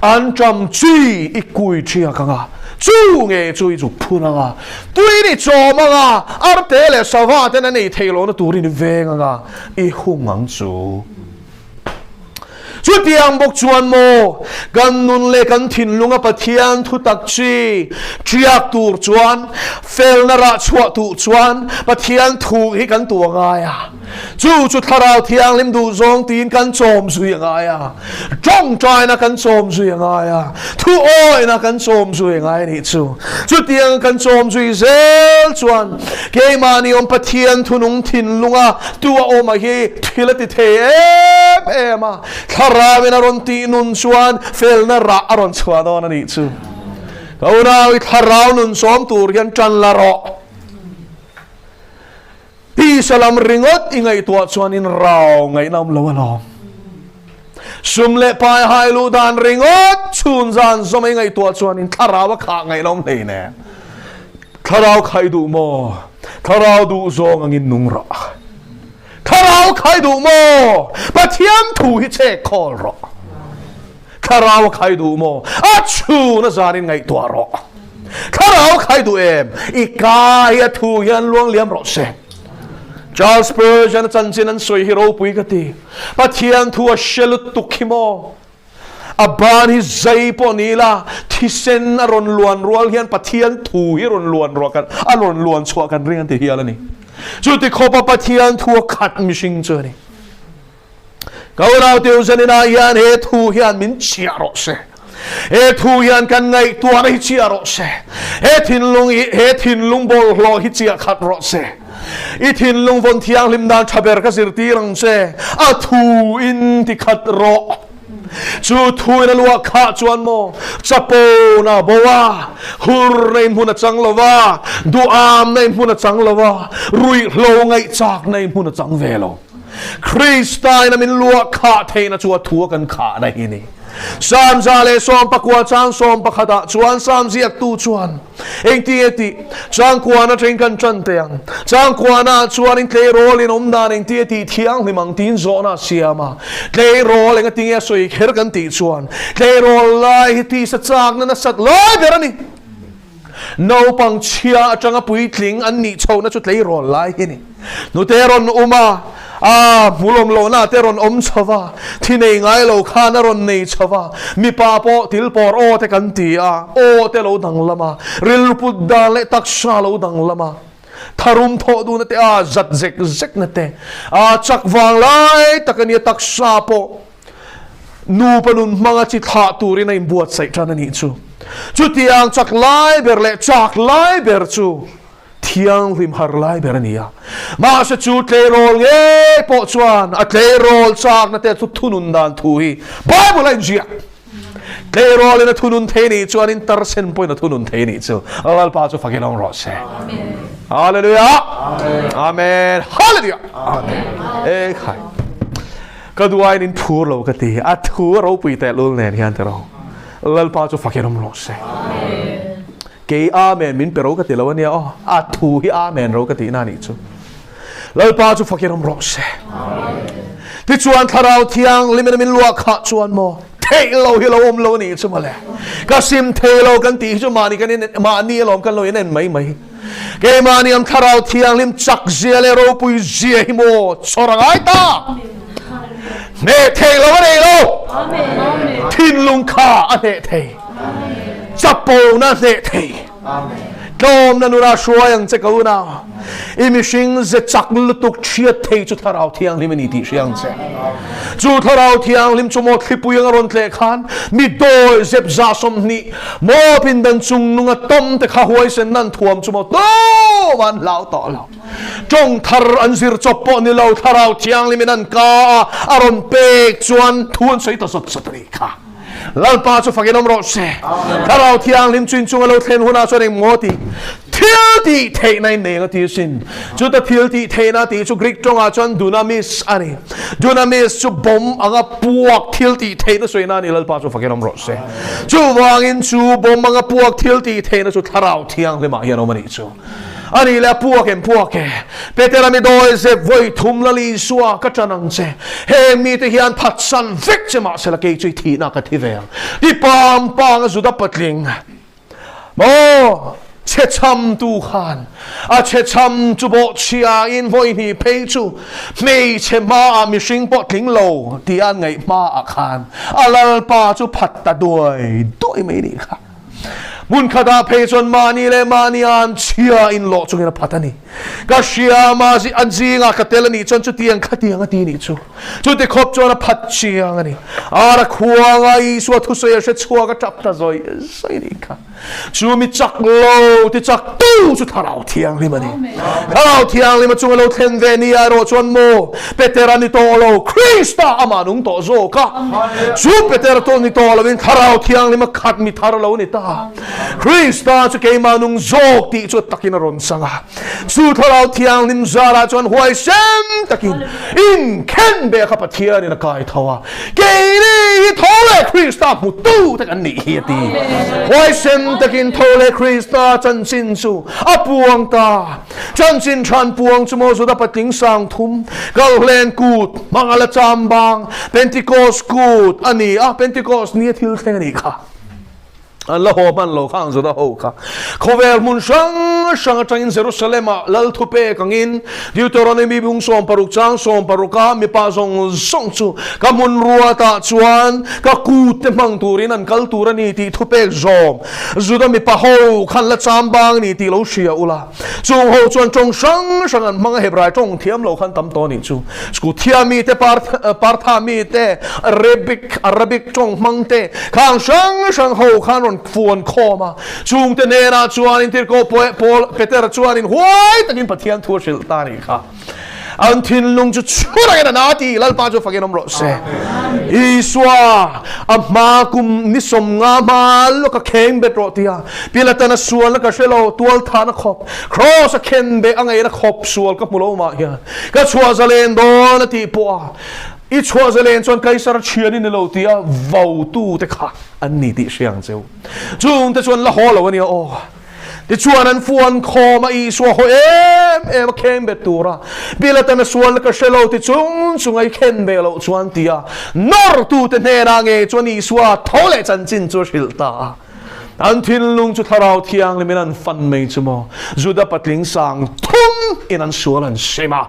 Speaker 1: An ṭam chi i kui ṭhiak ang a, chu nge chu i zuk phun ang a, tuin i chawm ang a, arte leh sava ten an ei theih lohna turin i veng ang a, i hung ang chu. Chutiang bawk chuan maw, kan nun leh kan thinlunga Pathian thutak chi ṭiak tur chuan, felna rah chhuah tuh chuan Pathian thu hi kan tuah ngai a. Chu chu Thlarau Thianghlim duh zawng tiin kan chawm zui a ngai a, tawngtaina kan chawm zui a ngai a, thuawina kan chawm zui a ngai a nih chu. Chutiang kan chawm zui zel chuan keimahni awm Pathian thunung thinlunga tu a awm a hi thil a ti thei em em a, Thlarauin a rawn tih nun chuan felna rah a rawn chhuah dawn a nih chu. Ka unau i Thlarau nun chawm tur hian tan la rawh. Tisa lam ringawt i ngaihtuah chuan in rau ngaihna awm lo alawm. Sum leh pai hai luh dan ringawt chhun zan zawm i ngaihtuah chuan in thlarau a khah ngaihna awm hlei nen. Thlarau khai duh maw? Thlarau duh zawng angin nung rawh. Thlarau khai duh maw? Pathian thu hi chek khawl rawh. Thlarau a khai duh maw? A chhun a zanin ngaihtuah rawh. Thlarau khai duh em? I ka hi a thu hian luang liam rawh se. Charles Spurgeon a chanchin an sawi hi ropui ka ti. Pathian thu a hre lutuk hi maw? A ban hi zai pawh ni ila, thisen a rawn luan rual hian Pathian thu hi rawn luan ruah kan, a rawn luan chhuah kan ring an ti hial a ni. Chuti khawpa Pathian thu a khat mihring chu a ni. Ka unau teu zaninah hian he thu hian min chhiah rawh se. He thu hian kan ngaihtuahna hi chhiah rawh se. He thinlung hi, he thinlung bawlhhlawh hi chiah khat rawh se. I thinlung vawn thianghlim dan tha ber ka zirtir ang che. A thu in ti khat rawh. Chu thu in a luah khah chuan maw chapo na bo a, hur na in hmun a chang lo va, duham na in hmun a chang lo va, ruihhlo ngaihchak na in hmun a chang ve lo. Krista in a min luah khah theihna chu a thu a kan khahna hi ni. Psalm 119 chang 11 ah chuan Psalm ziaktu chuan engti nge tih chang kuan atangin kan tan teh ang. Chang kuanah chuan in tleirawl in awm dan engti nge tih thianghlim ang tiin zawhna a siam a. Tleirawl enga tinge a sawi kher kan tih chuan tleirawl lai hi tisa chakna nasat lai ber a ni. Naupang chhia atanga puitling an nih chhohna chu tleirawl lai hi a ni. Nute rawn um a, a hmulawm lohna te rawn awm chho va, thi nei ngai lo khan a rawn nei chho va, mipa pawh til pawr aw te kan ti a, aw te lo danglam a, rilru put dan leh taksa lo danglam a, tharum thawh duhna te a zat zek zekna te, a chak vang lai tak a nia taksa pawh. Nupa nun hmanga chi thlah turin a inbuatsaih tan a nih chu. Chutiang chak lai ber leh chak lai ber chu thianghlim har lai ber a ni a. Mahse chu tleirawl ngei pawh chuan a tleirawl chakna te chu thunun dan thu hi Bible a inziak. Tleirawlin a thunun thei nih chuan in tarsen pawhin a thunun thei nih chu. Lalpa chu fakin awm rawh se. Hallelujah. Amen. Hallelujah. Amen. E khai. Ka duaiin in phur lo ka ti, a thu a ropui teh lul nen hian ti ro. Lalpa chu fakin awm rawh se. Kei Amen min pe ro ka ti lo ania aw, a thu hi Amen ro ka tihna anih chu. Lalpa chu fakin awm rawh se. Tichuan Thlarau Thianghlimin a min luah khah chuan maw, theih lo hi lo awm lo anih chu mawle. Ka sim thei lo kan tih hi chu mahni kan in mahni alawm kan lo in en mai mai. Keimahni ang Thlarau Thianghlim chak zia leh ropui zia hi maw chawr a ngai ta? Hneh thei lo a nei lo. Thinlung kha a hneh thei. Chapona hneh thei. Tlawmna nuna hruai ang che ka unau. I mihring ze chak lutuk thiat thei chu Thlarau Thianghlim a ni tih hria ang che. Chu Thlarau Thianghlim chu maw thlipui anga rawn tleh khan mi dawi zep 120 Maw pindan chung nunga tawm te kha huaisen nan thuam chu maw tum an hlau tawh lo. Tawng thar an zir chawp pawh ni lo, Thlarau Thianghlim in an ka a, a rawn pek chuan thu an sawi ta zawt zawt a nih kha. Lalpa chu fakin awm rawh se. Thlarau Thianghlim chu inchunga lo thlen hunah chuan eng maw tih thil tih theihna in nei ang a ti asin. Chuta thil tih theihna tih chu Greek tawngah chuan dunamis a ni. Dunamis chu bawm anga puak thil tih theihna sawina a ni. Lalpa chu fakin awm rawh se. Chuvangin chu bawm anga puak thil tih theihna chu Thlarau Thianghlimah hian awm a nih chu. A nih leh a puak em puak e. Petera mi dawi zep vawi thum la li Isua ka ṭan ang che. Heng mite hian phatsan vek che mahsela kei chu i thihna ka thi ve ang. Ti pang pang a Juda patling. Maw chhechham tu khan a chhechham chu bawhchhia in vawi hnih phei chu hmeichhe hmaah mihring pawh tling lo tih an ngaih hmaah khan a lalpa chu phat ta duai duai mai nih kha. Hmun khatah phei chuan mahni leh mahni an chhia inlawh chungin a phat a ni. Ka hria ma an zingah ka tel a nih chuan chutiang khatiang a ti nih chu. Chuti khawp chuan a phat chiang a ni. Ara khuanga Isua thusawi a hre chhuak a tap ta zawih zawih nih kha. Chu mi chak lo ti chak tu chu Thlarau Thianghlim a ni. Thlarau Thianghlim a chunga lo thlen ve ni erawh chuan maw Petera ni tawh lo, Krista amah nung tawh zawk a. Chu Petera tawh ni tawh loin Thlarau Thianghlim a khat mi thar lo ni ta. Krista chu keimah nung zawk tih chu a takin a rawn chang a. Chu Thlarau Thianghlim zarah chuan huaisen takin inkhen be kha Pathianin a kai tho a. Keini hi tho leh Krista hmutu te kan nih hi a ti. Huaisen takin tho leh Krista chanchin chu a puang ta. Chanchin than puang chu maw Juda patling sang thum, Kalhlen kut, hmangala chambang, Pentecost kut a ni a, Pentecost ni a thil thleng a nih kha. An la haw hman lo kha ang Juda ho kha. Khawvel hmun hrang hrang atangin Jerusalem-ah lal thu pek angin Deuteronomy bung 16 chang 16 a mipa zawng zawng chu ka hmun ruatah chuan ka kut te hmang turin an kal tur a ni tih thu pek zawm Juda mipa ho khan la cham bang a ni tih lo hria ula. Chung ho chuan tawng hrang hrang an hmang a, Hebrai tawng thiam lo khan tam tawh a nih chu. Scuthia mi te, Partha mi te, Arabic, Arabic tawng hmang te, khang hrang hrang ho khan rawn fuan khawm a. Chung te hnenah chuanin Tirhkoh Paul, Petera chuanin huai takin Pathian thu a hrilh ta a nih kha. An thinlung chu chhurangin a na ti, Lalpa chu fakin awm rawh se. Isua a hma kum ni 50 hma lawk a kheng bet rawh tia Pilatana sualna ka hre lo, tual thahna khawp, Kraws a khen beh a ngaihna khawp sual ka hmu lo mah hian ka chhuah zalen dawn a tih pawh a, i chhuah zalen chuan Kaisar thian i ni lo tia vautu te kha an ni tih hria ang cheu. Chungte chuan la haw lo a nia aw. Tichuan an fuan khawm a, Isua haw em em a kheng bet tur a, Pilatana sualna ka hre lo ti chung chung a i khen ve loh chuan tia nawrtute hnenah ngei chuan Isua tho leh chanchin chu a hrilh ta a. An thinlung chu Thlarau Thianghlimin an fan mai chu maw? Juda patling sang thum in an sual an sim a.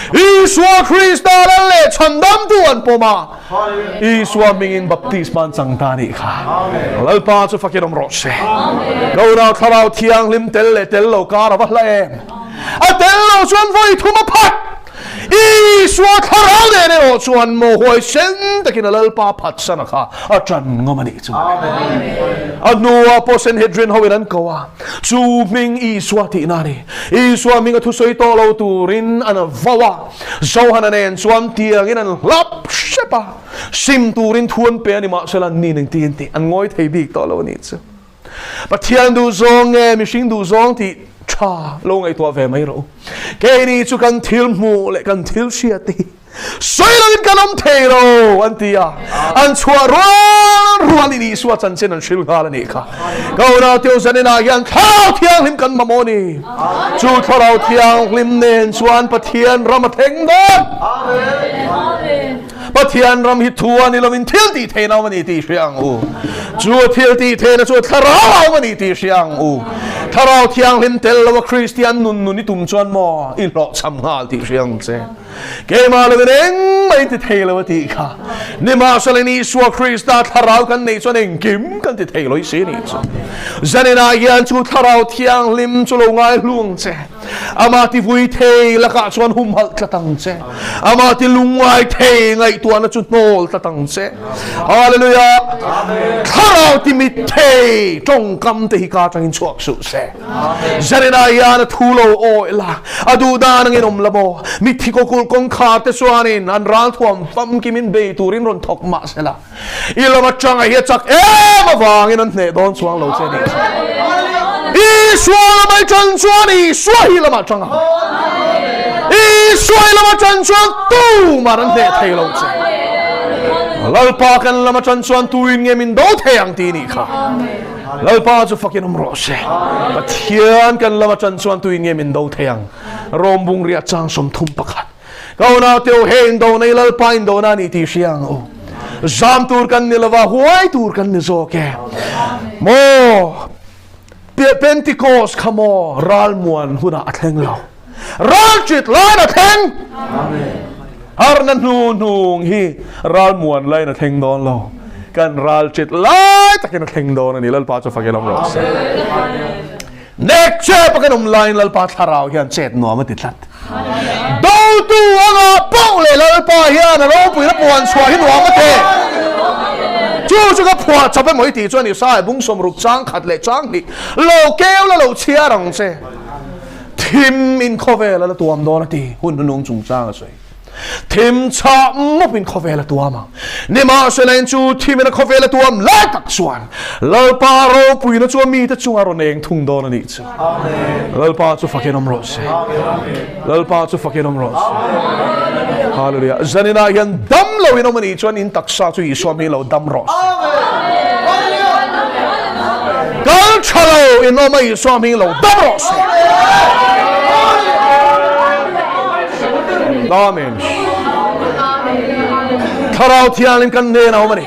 Speaker 1: Isua Krista lal leh chhandamtu an pawm a. Isua hmingin baptisma an chang ta a nih kha. Lalpa chu fakin awm rawh se. Ka unau Thlarau Thianghlim tel leh tel lo kar a va hla em? A tel lo chuan vawi thum a phat. Isua Thlarau nen erawh chuan maw huaisen takin a Lalpa phatsana kha a ṭan ngam a nih chu. A hnuah pawh Sanhedrin hoin an ko a, chu hming Isua tihna a ni. Isua hming a thusawi tawh lo turin an vau a, Johana nen chuan tiangin an hlap hrep a, sim turin thu an pe a ni mahsela an ni nen tiin tih an ngawi thei bik tawh lo a nih chu. Pathian duhzawng nge mihring duhzawng tih tha lo ngaihtuah ve mai rawh u. Keini chu kan thil hmuh leh kan thil hriat te hi sawi loin kan awm thei lo an ti a, an chhuah rual rualin Isua chanchin an hrilh nghal a nih kha. Ka unau teu zaninah hian Thlarau Thianghlim kan mamawh a ni. Chu Thlarau Thianghlim nen chuan Pathian ram a thleng dawn. Pathian ram hi thu a ni loin thil tih theihna a awm a ni tih hria ang u. Chu thil tih theihna chu Thlarau a awm a ni tih hria ang u. Thlarau Thianghlim tel lo a Kristian nun nun i tum chuan maw i hlawhchham nghal tih hria ang che. Keimah loin engmah in ti thei lo a tih kha. Nimahsela Isua Krista Thlarau kan neih chuan engkim kan ti thei lo i si nih chu. Zaninah hian chu Thlarau Thianghlim chu lo ngai hlu ang che. Amah ti vui thei lakah chuan humhalh tlat ang che. Amah ti lungngai thei ngaihtuahna chu hnawl tlat ang che. Hallelujah! Thlarau ti mit thei tawngkam te hi ka atangin chhuak suh se. Zaninah hian a thu lo awih la, a duh dan angin awm la maw? Mitthi kawkulh kawngkhar te chuanin an ralthuam famkimin bei turin rawn thawk mah se la, I lam atanga hi a chak em avangin an hneh dawn chuang lo che a nih chu. Isua lama i tan chuan Isua hi lamah tang ang. Isua i lama tan chuan tumah an hneh thei lo che. Lalpa kan lama tan chuan tuin nge min do thei ang tih nih kha. Lalpa chu fakin awm rawh se. Pathian kan lama tan chuan tuin nge min do thei ang. Rom bung riah chang 31. Ka unau teu he indo nei Lalpa indo na ni tih hria ang u. Zam tur kan ni lova, huai tur kan ni zawk e. Maw Pentecost kha maw ralmuan hunah a thleng lo. Ral chit lain a thleng. Harna hnu hnung hi ralmuan lain a thleng dawn lo. Kan ral chit lai takin a thleng dawn a ni. Lalpa chu fakin awm rawh se. Nek chep a kan awm laiin Lalpa thlarau hian chet nuam a ti tlat. Dotu anga poh leh Lalpa hian a ropuina puan chhuah hi nuam a ti. Chu chu ka phuah chawp emaw i tih chuan Isaiah bung sawmruk chang khat leh chang hnih lo keu la lo chhiar ang che. Thim in khawvel a la tuam dawn a ti hun hnunung chungchang a sawi. Thim chhah mawp in khawvel a tuam ang. Nimahsela in chu thim in a khawvel a tuam lai tak chuan Lalpa ropuina chu a mite chunga rawn eng thung dawn a nih chu. Lalpa chu fakin awm rawh se. Lalpa chu fakin awm rawh se. Hallelujah. Zaninah hian dam lo in awm a nih chuan in taksa chu Isua hming lo dam rawh se. Kal tha lo in awm a Isua hming lo dam rawh se. Amen. Thlarau Thianghlim kan hnenah awm a ni.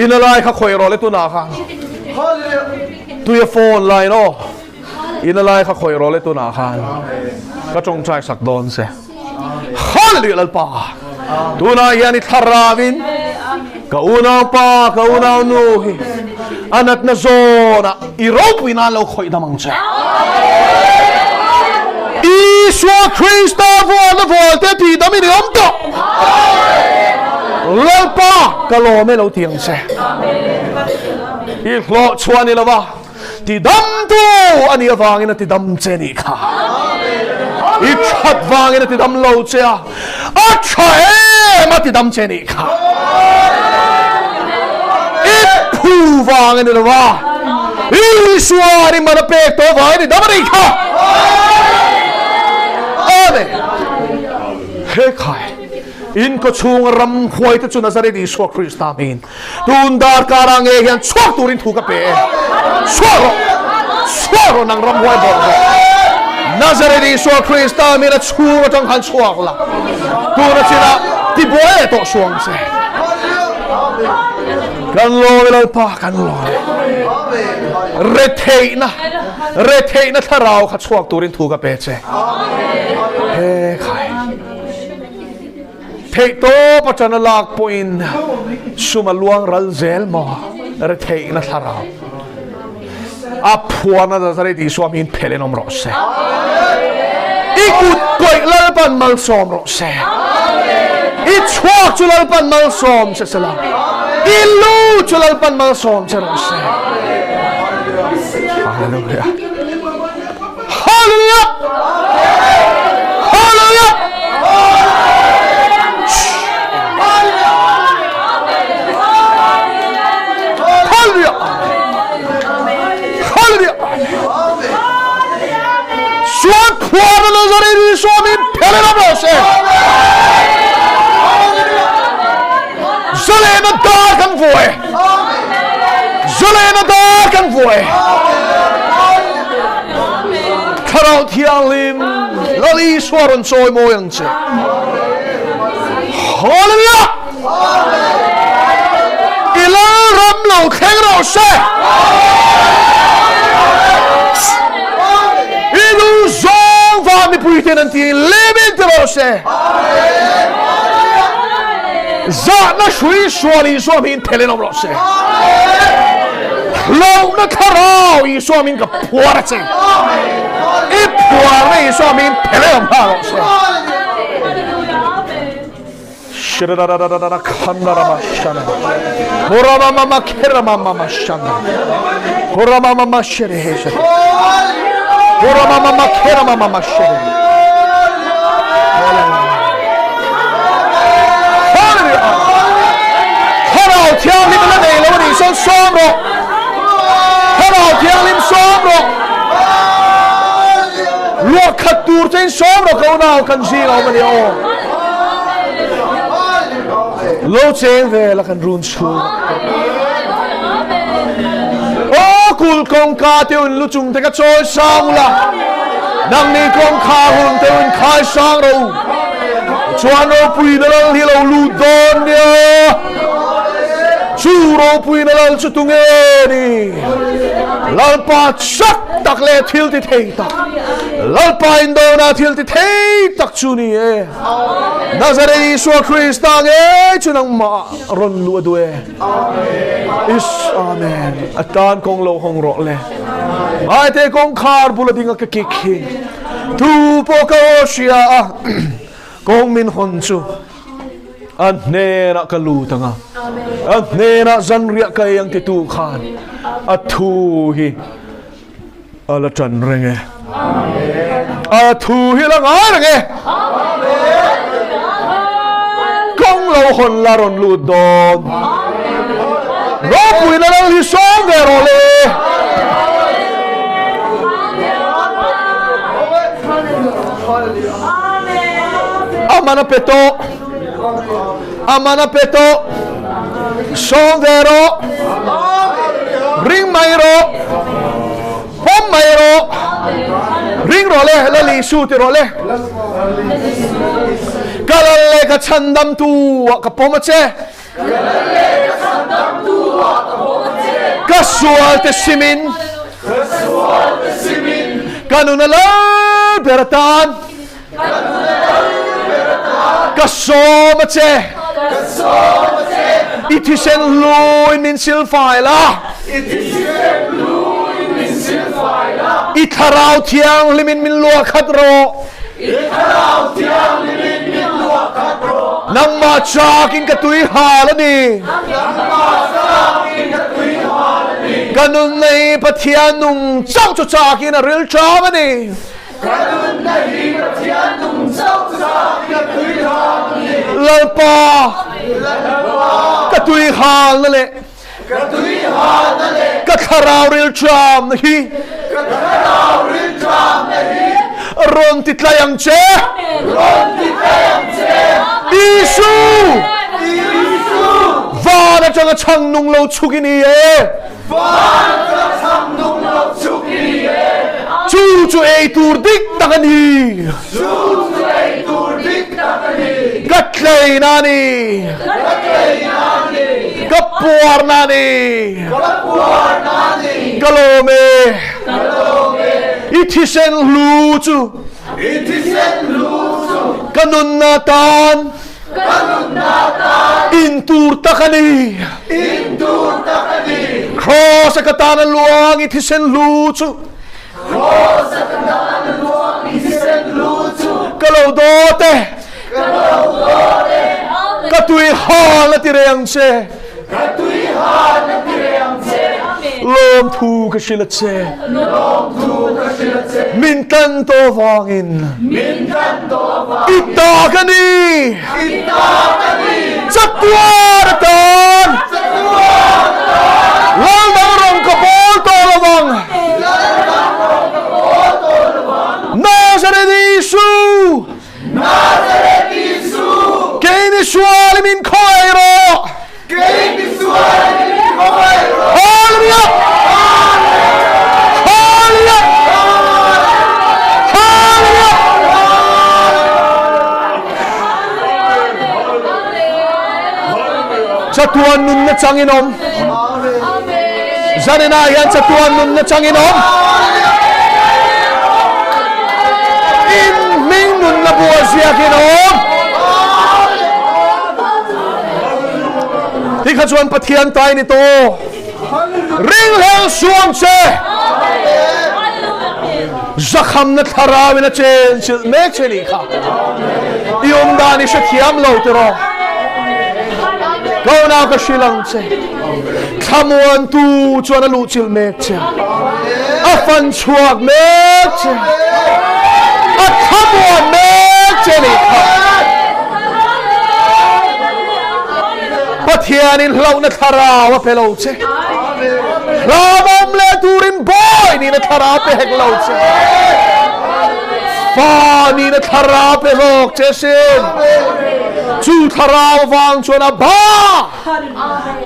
Speaker 1: Ina lai kha khawih rawh le tunah khan. Tuia phone line aw. Ina lai kha khawih rawh le tunah khan. Ka tawngtai sak dawn che. Hallelujah Lalpa. Tunah hian i thlaravin ka unaupa ka unau nu hi anatna zawnah i ropui nan lo khawih dam ang che. Isua Krista vuana vualte tih dam in i awm tawh. Lalpa ka lawm e lo ti ang che. I hlawh chhuah ni lova Ti damtu a nih avangin a ti dam che nih kha. I that vangin a ti dam lo che a, a tha em a ti dam che nih kha. I phu vang a ni lo a, Isua ni man a pek tawh vangin i dam a nih kha. Amen. He khai, in kawchhunga ramhuaite chu Nazareth Isua Krista hmingin Tun darkar ah nge hian chhuak turin thu ka pe e. Chhuak rawh! Chhuak rawh nang ramhuai bawlh rawh. Nazareth Isua Krista min a chhung atang khan chhuak la. Tuna chinah tibuai leh tawh suang che. Kan lawm e Lalpa, kan lawm e. Retheihna, retheihna thlarau kha chhuak turin thu ka pe che. He khai. Theihtawp atana lak pawhin sum a luang ral zel maw? Retheihna thlarau a phuarna Nazareth Isua hmingin phelh in awm rawh se. I kut kawih Lalpan malsawm rawh se. I chhuak chu Lalpan malsawm che sela. I lu chu Lalpan malsawm che rawh se. Hallelujah. Hallelujah! Hallelujah! Hallelujah! Hallelujah! Suan phuar na zari ri suami phele na bo se. Zale na dar kan vuai. Zale na dar kan vuai. Thlarau Thianghlim Lal Isua rawn chawi mawi ang che. Hallelujah! I lal ram lo thleng rawh se. I nu zawng van mipui ten an ti lemin ti rawh se. Zahna hrui sual Isua hmingin phelin awm rawh se. Hlauhna thlarau Isua hmingin ka phuar a che. I phuarna Isua hmingin phelin awm nghal rawh se. Shirarararara khandarama shana. Horama mama kerama mama shana. Horama mama shirehe shana. Horama mama kerama mama shirehe. Thlarau Thianghlim la nei lo a nih sawn sawm rawh. Thlarau Thianghlim sawm rawh. Luah khat tur chein sawm rawh ka unau kan zing a awm a nia aw. Lo cheng vel a kan run chhung. Aw kul kawngka te un lu chung te ka chawi sang ula. Nangni kawngkhar hun te un khai sang rawh u. Chuan ropui na lal hi lo lut dawn nia. Chu ropui na lal chu tunge ni? Lalpa chak. tak leh thil ti thei tak Lalpa indona thil ti thei tak chu ni e. Nazareth Isua Krista ngei chu nangmah rawn luh a duh e. Is Amen. A tan kawng lo hawng rawh le. Ngaite kawngkhar bula dinga ka kik hi. Tu pawh ka aw hria a kawng min hawn chu a hnenah ka lut ang a. A hnenah zanriah ka ei ang titu khan a thu hi a la ṭan reng e. A thu hi la ngai reng e. Kawng lo hawn la rawn lut dawn. Ropuina lal hi sawm ve rawh le. A man a pe tawh. A man a pe tawh. Sawm ve rawh. Ring mai rawh. Pawm mai rawh. Ring rawh le, Lal Isu ti rawh le. Ka lal le ka chhandamtu ah ka pawm a che. Ka sual te simin. Ka nun a lal ber atan. Ka sawm a che. I thisen hluin min silfai la. I thlarau thianghlimin min luah khat rawh. Nangmah chakin ka tui hal a ni. Ka nunna hi Pathian nung chauh chu chakin a ril ṭam a ni.
Speaker 2: Ka nunna hi Pathian nung chauh chakin a tui hal a ni.
Speaker 1: Lalpa,
Speaker 2: Lalpa,
Speaker 1: ka tui halna leh
Speaker 2: ka tui halna leh
Speaker 1: ka thlarau rilṭamna hi
Speaker 2: ka thlarau rilṭamna hi
Speaker 1: rawn ti tlai ang che.
Speaker 2: Rawn ti tlai ang che.
Speaker 1: Isu!
Speaker 2: Isu!
Speaker 1: Van aṭanga chhang nung lo chhuk i ni e.
Speaker 2: Van ka chhang nung lo chuk i ni e.
Speaker 1: Chu chu ei tur dik tak a ni.
Speaker 2: Chu chu ei tur dik tak a ni.
Speaker 1: Ka tleina a ni.
Speaker 2: Ka tleina a ni.
Speaker 1: Ka puarna a ni.
Speaker 2: Ka puarna a ni.
Speaker 1: Ka lawm e.
Speaker 2: Ka lawm e.
Speaker 1: I thisen hlu chu.
Speaker 2: I thisen hlu chu.
Speaker 1: Ka nunna tan.
Speaker 2: Ka nunna tan.
Speaker 1: In tur tak a ni.
Speaker 2: In tur tak a ni.
Speaker 1: Kraws a ka tan a luang i thisen hlu chu.
Speaker 2: Kraws a ka tan a luang i thisen hlu chu.
Speaker 1: Ka lo dawt e.
Speaker 2: Ka lo dawt e.
Speaker 1: Ka tui hal a ti reng che.
Speaker 2: Ka tui hal a ti reng che.
Speaker 1: Lawmthu ka hrilh a che.
Speaker 2: Lawmthu ka hrilh a che.
Speaker 1: Min tan tawh vangin.
Speaker 2: Min tan tawh vangin.
Speaker 1: I ta ka ni.
Speaker 2: I ta ka ni.
Speaker 1: Chatuan atan.
Speaker 2: Chatuan atan.
Speaker 1: Lal dang rawn ka bawl tawh lo vang.
Speaker 2: Lal dang rawn ka bawl tawh lo vang.
Speaker 1: Nazareth Isu.
Speaker 2: Nazareth Isu.
Speaker 1: Kei ni sual i min khawi rawh.
Speaker 2: Kei ni sual i min khawi rawh.
Speaker 1: Hallelujah! Hallelujah! Hallelujah! Chatuan nunna changin awm. Zaninah hian chatuan nunna changin awm. In hming nunna bua ziakin awm. Ti kha chuan Pathian tai ni tawh. Ringhlel suang che. Zakhamna thlarauin a chen chilh mek che nih kha. I awm dan i hrethiam lo tiraw. Kaunau ka hrilh ang che. Thlamuantu chuan a luh chilh mek che. A fan chhuak mek che. A thlamuan mek che nih kha. Pathianin hlauhna thlarau a pe lo che. Hlauhawm leh turin bawi nihna thlarau pe hek lo che. Fa nihna thlarau pe hlawk che sin. Chu thlarau vang chuan a ba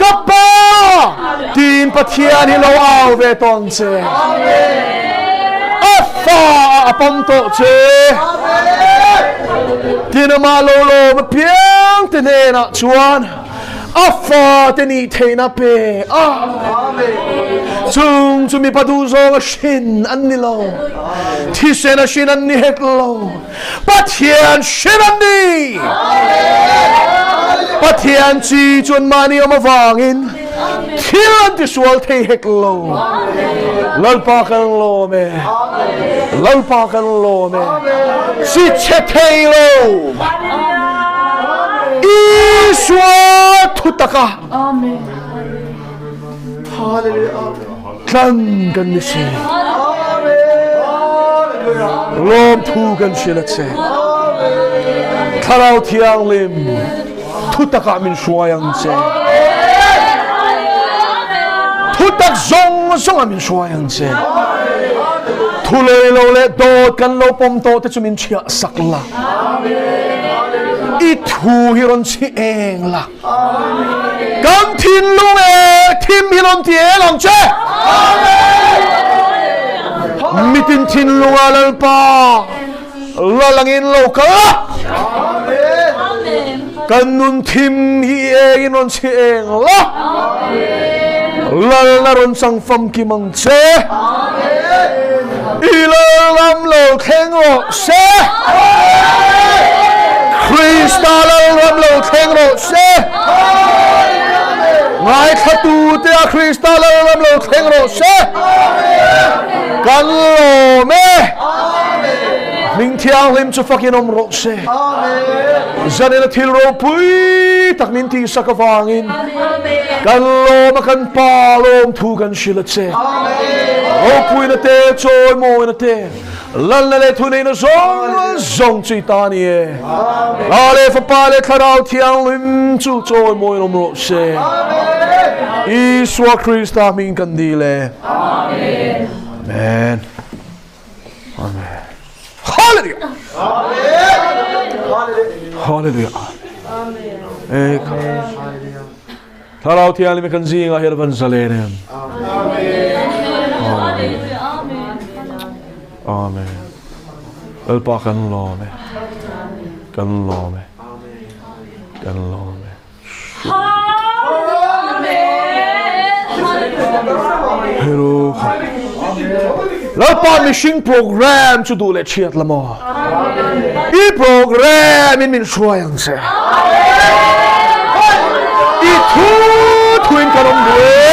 Speaker 1: ka pa tiin Pathian hi lo au ve tawn che. A fa a pawm tawh che. Tin amah lo lawm apiang te hnenah chuan a fate nih theihna pe a. Chung chu mipa duhzawng a hrin an ni lo. Thisen a hrin an ni hek lo. Pathian hrin an ni. Pathian chi chu anmahni awm avangin thil an tisual thei hek lo. Lalpa kan lawm e. Lalpa kan lawm e. Si chhe thei lo. Isua thutaka.
Speaker 3: Amen.
Speaker 1: Tlan kan ni si. Lawmthu kan hrilh a che. Thlarau Thianghlim thutak ah min hruai ang che. Thutak zawng zawng ah min hruai ang che. Thu lei lo leh dawt kan lo pawm tawh te chu min chhiah sak la. I thu hi rawn chhi eng la. Kan thinlung e thim hi rawn ti eng ang che. Mitin thinlunga Lalpa lalangin lo kal a. Kan nun thim hi engin rawn chhi eng la. Lalna rawn chang famkim ang che. I lalram lo thleng rawh se. Krista lalram lo thleng rawh se. Ngaithlatute a Krista lalram lo thleng rawh se. Kan lawm e. Hming thianghlim chu fakin awm rawh se. Zanina thil ropui tak min tihsak avangin kan lawm a kan Pa lawmthu kan hrilh a che. Ropuina te, chawimawina te, Lalna leh thuneihna zawng zawng chu i ta a ni e. Pa leh Fapa leh Thlarau Thianghlim chu chawimawiin awm rawh se. Isua Krista hming kan dil e. Amen. Amen. Hallelujah. Hallelujah. Amen. Thlarau Thianghlim kan zingah hian van zalen em. Amen. Amen. Lalpa kan lawm e. Kan lawm e. Kan lawm e. Hero. Lalpa mihring program chu duh leh thiat la maw. I program in min hruai ang che. I thu thuin kan awm duh e.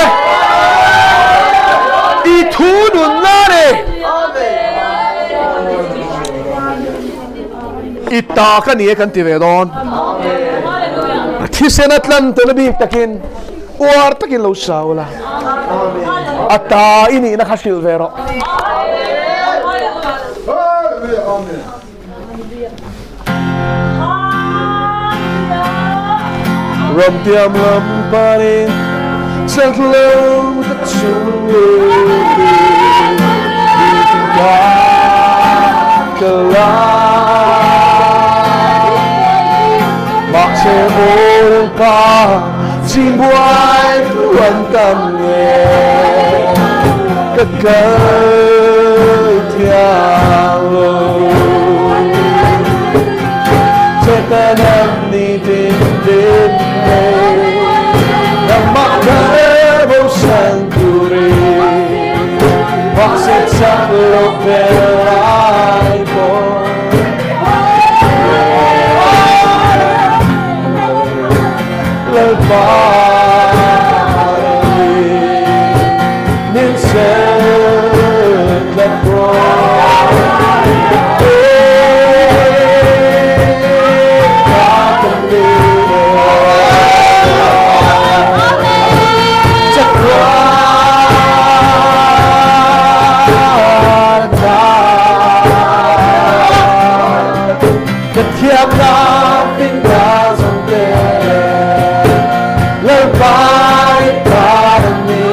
Speaker 1: I thu nunna ni. I ta ka ni e kan ti ve dawn. Thisen a tlan tel bik takin uar takin lo sa ula. A ta i nihna kha hrilh ve rawh. Ram tiam lam panin chak lo ka chu ka ka la Mahse aw pa chim buai tuan tam nge ka kal thiang lo Chetanam ni tin tin nei Nangmah kar bo san turin Mahse chak lo pel lai pawh Lalpa min sel tlat rawh. Ka thiamnak finga zong te Lalpa i ta ni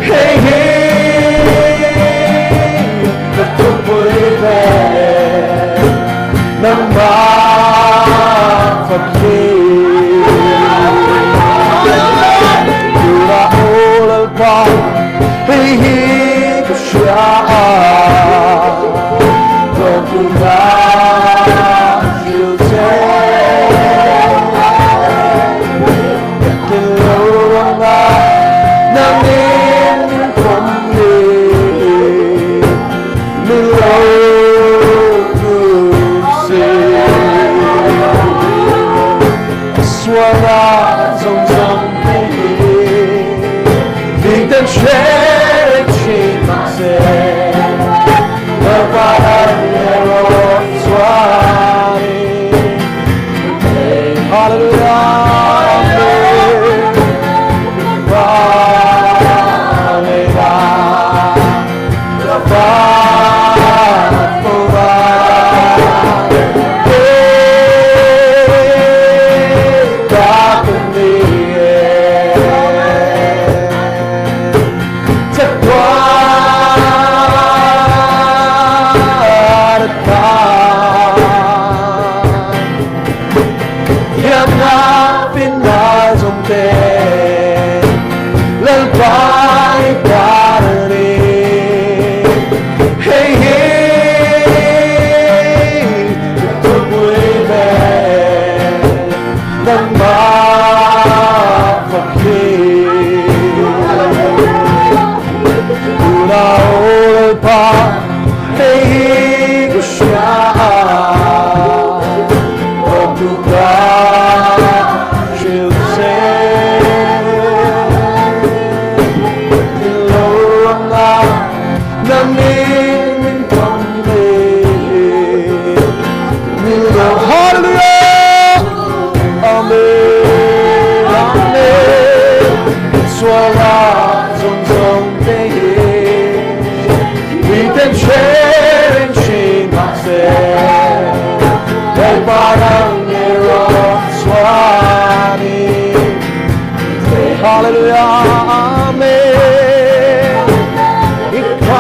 Speaker 1: Hei hi ka thupui ve nangmah fakhi Tura o Lalpa hei hi ka hria lo tum se. Sualna zawng zawng te hi miten hre reng thin mah se, Lalpa erawh chuanin Hallelujah Amen. Hallelujah, Amen. I ka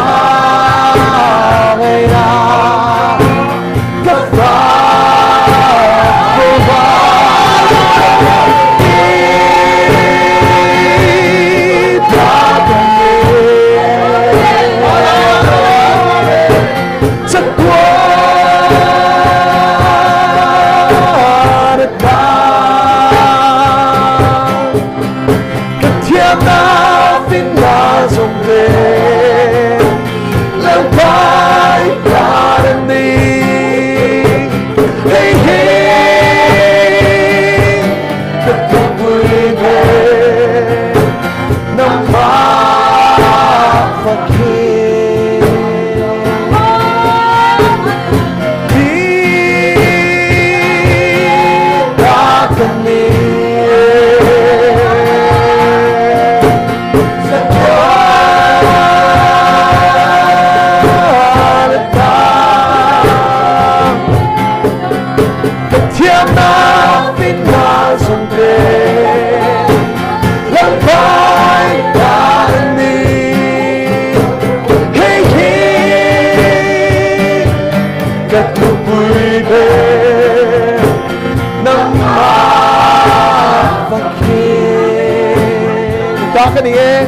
Speaker 1: Ta ka ni e.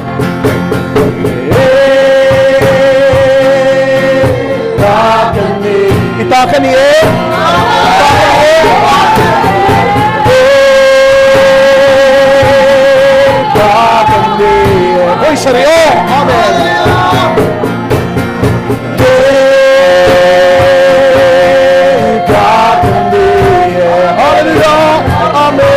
Speaker 1: Ta ka ni. Ita ka ni e. Ita ka ni e. Ta ka ni e. Hoy, sario. Amen. Ta ka ni e. Hallelujah. Amen.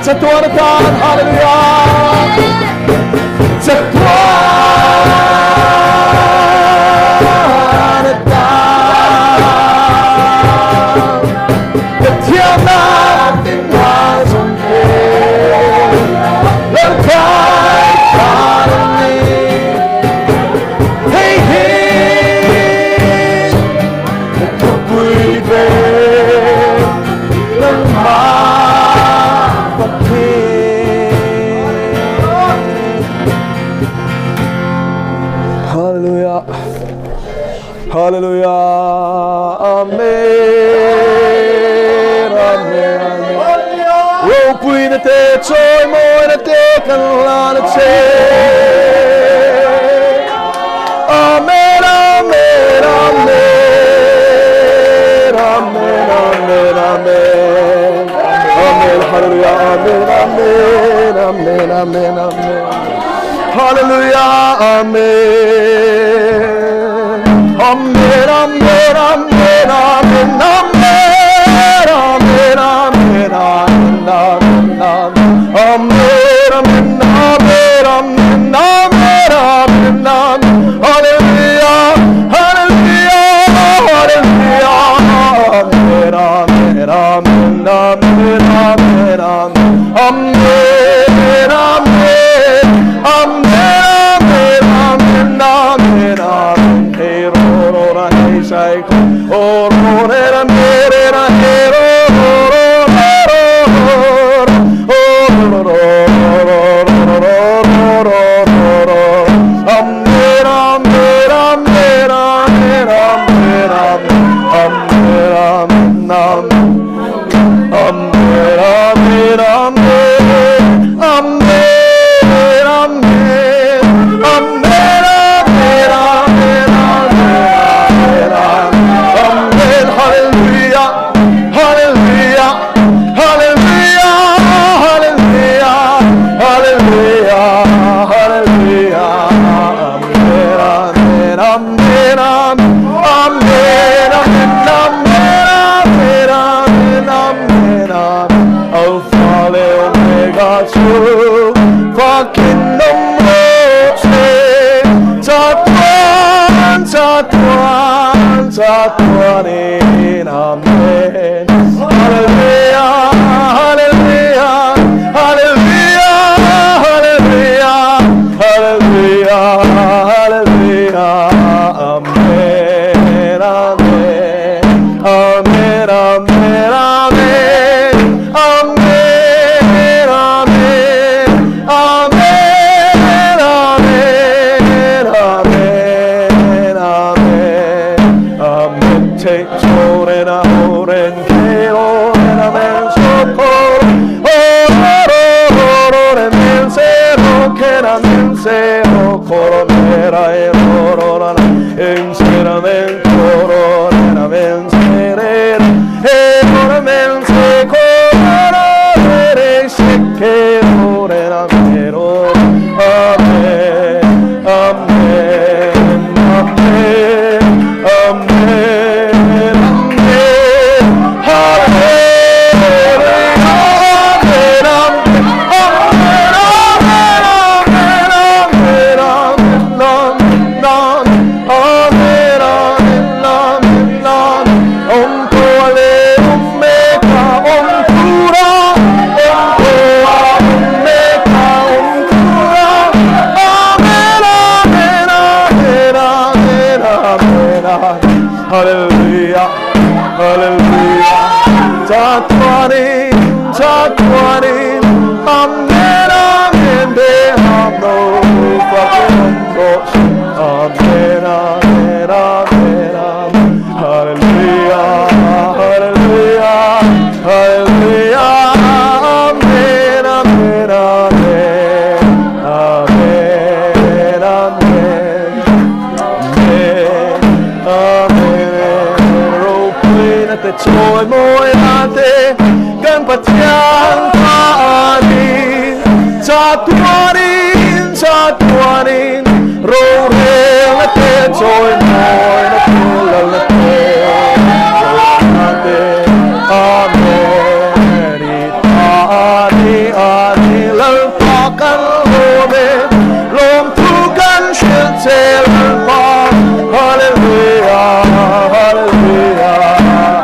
Speaker 1: Chatuan atan, hallelujah. Chatuan atan. Pathian finna zawngte Lalpa ta an ni. Hei hi ka thupui ve nangmah Pathian. Hallelujah. Amen. Amen. Ropuina te chawimawina te kan hlan a che. Amen. Amen. Amen. Amen. Amen. Amen. Amen. Hallelujah. Amen. Amen. Amen. Amen. Amen. Hallelujah. Amen. Amen, amen, amen, amen, amen, amen, amen, amen, amen, amen, amen, amen, amen, amen, amen, amen, hallelujah, hallelujah, hallelujah, amen, amen, amen, amen, amen, amen, amen, amen, amen, amen, amen, amen, hey ro ro ra hey sai ko, o ro re ra me re ra he ro ro ro ro ro ro, o ro ro ro ro ro ro ro ro ro, amen, amen, amen, amen, amen, amen, amen, amen. Amen, amen, amen, amen, amen, amen, amen, amen, amen, amen, hallelujah, hallelujah, hallelujah, hallelujah, hallelujah, hallelujah, amen, amen, amen, amen, amen, amen, amen, amen, amen, amen. Alpha leh Omega chu fakin awm rawh se. Chatuan, chatuan, chatuanin Amen. Hallelujah, hallelujah, hallelujah, hallelujah, hallelujah, hallelujah, Amen, Amen, Amen, Amen, Amen, Amen, Amen, Amen, Amen, Amen, Amen, Amen. Take chorena oren kerorena men sokor orororore men sero kena men sero koronera erororana ensera men kororena men serera erora men se kororere sekerorena mero Amen, Amen, Amen, Amen, Amen, Hallelujah, Amen, Amen, Amen, Amen, Amen, Amen, Amen, Amen, Amen, Amen, Amen. Om Toa le Omega, Om Tura, Om Toa Omega, Om Tura. Amen, Amen, Amen, Amen, Amen, Amen. Hallelujah, Hallelujah. Chatuanin, chatuanin, Amen, Amen, Beram no fakin awm rawh se. Amen, Amen, Amen, Amen. Hallelujah, Hallelujah, Hallelujah, Amen, Amen, Amen, Amen, Amen, Amen, Amen. Ropuina te chawimawina te kan Pathian kha a ni. Chatuanin, chatuanin, rorelna te chawimawina te lalna te chawimawina te. Amen. I ta a ni a ni Lalpa kan lawm e, lawmthu kan hrilh che Lalpa. Hallelujah, Hallelujah,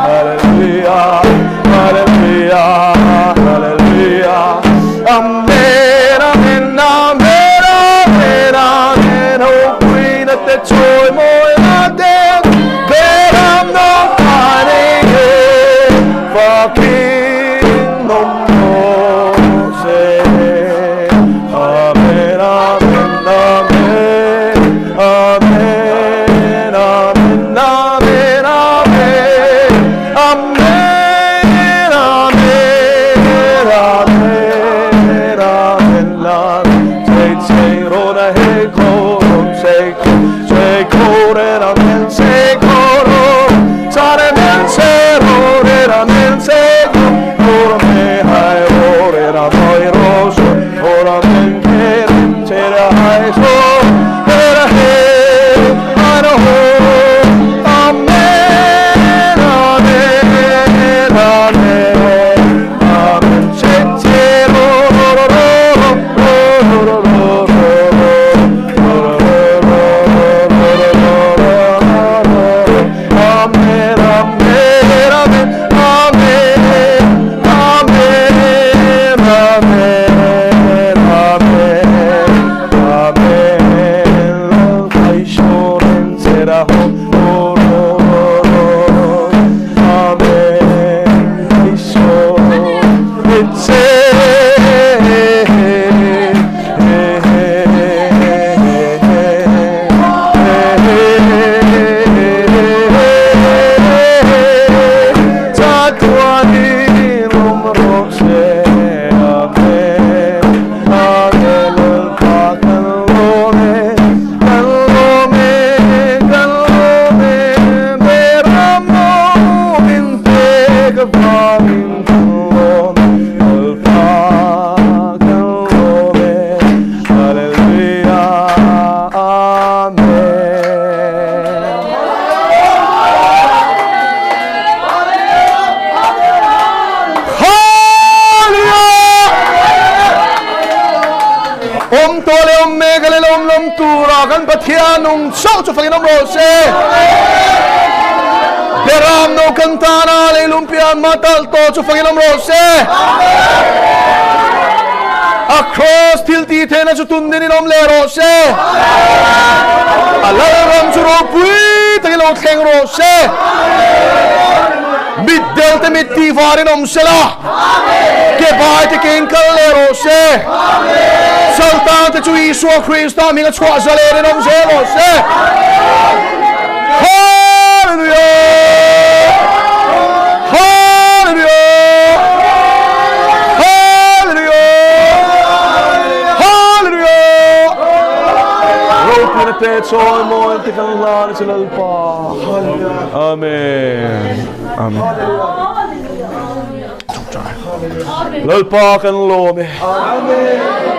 Speaker 1: Hallelujah, Hallelujah. ra ho ho ro ro ro Amen Iso Itse Awm tawh leh awm mek leh awm lawm tura kan Pathian nung chauh chu fakin awm rawh se. Beram no kan tana leilung pian hma talh tawh chu fakin awm rawh se. A cross thil tih theihna chu tun dinin awm leh rawh se. A lalram chu ropui takin lo thleng rawh se. Mitdel te mit tih varin awm se la. Ke bai te ke in kal leh rawh se. Saltan te chu Isua Krista hming a chhuah zalen in awm zel rawh se. Hallelujah! Hallelujah! Hallelujah! Hallelujah! Ropuina te chawi mawi te kan hlan a che Lalpa. Amen. Amen. Lalpa kan lawm e.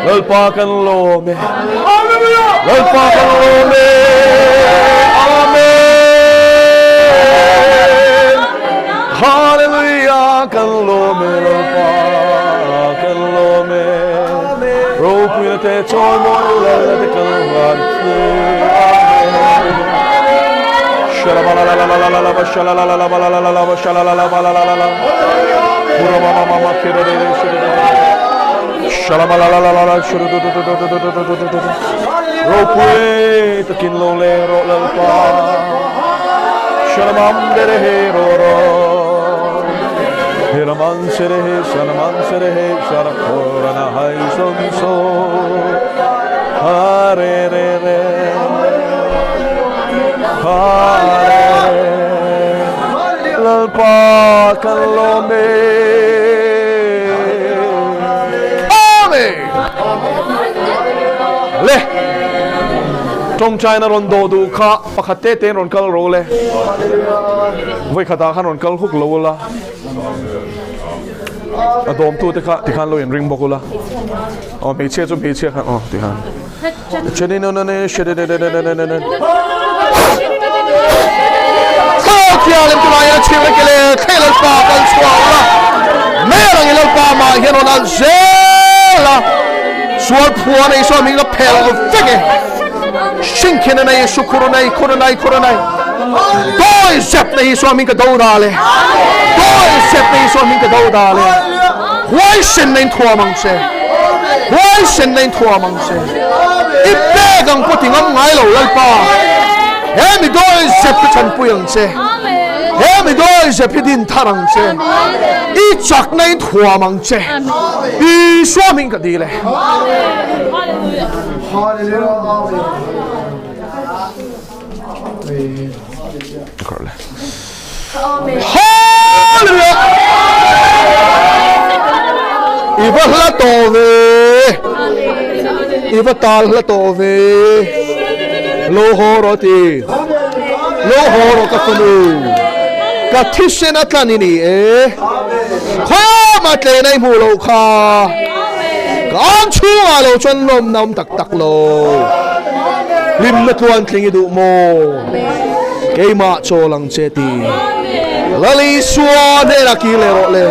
Speaker 1: Lalpa kan lawm e. Lalpa kan lawm e. Amen. Hallelujah kan lawm e Lalpa kan lawm e. Ropuina te chawimawi lalna te kan hlan che. Amen. Shalabalalalalalalaba shalalalalabalalalaba shalalalalalalalala. Huramamamama kirerere shirerere. Shalabalalalala shurududududududududududu. Ropui takin lo leng rawh Lalpa. Shalamam derehe ro ro. Hiraman serehe shalaman serehe sharakorana hai son so. Hare re re. Hare re. Lalpa kan lawm e. Amen. Le. Tawngtaina rawn dawh duh kha pakhat te tein rawn kal ro le. Vawi khatah khan rawn kal huk lo ula. A dawmtu te kha tikhan lo inring bawk ula. Aw hmeichhia chu hmeichhia khan aw tikhan. Thianghlim chu lai a chhir ke le thlei lalpa kal chhuah ula mer ang i lalpa mah hian rawn alh zel a sual phua nei sawn hming la phel vek e hringkhin a nei sukhur a nei khur a nei khur a nei dawi zep na hi sawn hming ka do dal e dawi zep na hi sawn hming ka do dal e huaisen na in thuam ang che huaisen na in thuam ang che I pek ang pawh ti ngam ngai lo Lalpa. He mi dawi zep hi chanpui ang che. He mi dawi zep hi din thar ang che. I chakna in thuam ang che. Isua hming ka dil e. Hallelujah! I va hla tawh ve. I va tal hla tawh ve. Lo haw rawh ti. Lo haw rawh ka fanu. Ka thisen a tlan i ni e. Khawiamah tleina i hmuh loh kha. Ka ang chhungah lo chuan lawmna awm tak tak lo. Hlimna tluantling i duh maw? Keimah chawl ang che ti. Lal Isua hnenah kir leh rawh le.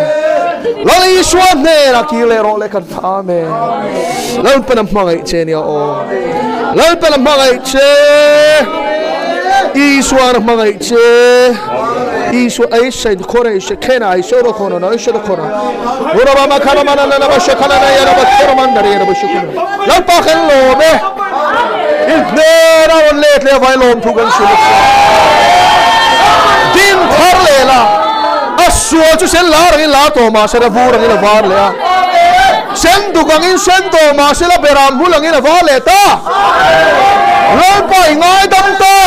Speaker 1: Lal Isua hnenah kir leh rawh le kan Amen. Lalpan a hmangaih che nia aw. Lalpan a hmangaih che. Isua a hmangaih che. Isua ai sai khore se khena ai soro khono no soro khono. Ura ba ma khana mana na ba shakana na ya ba khoro man dare ba shukuna. Lalpa khan lo be. I hnena rawn let leh avangin lawmthu kan hrilh a che. Din thar leh la, a sual chu sen lar angin lar tawh mah se la vur angin a var leh a. Sen duk angin sen tawh mah se la beram hul angin a var leh ta. Lalpa i ngaidam ta.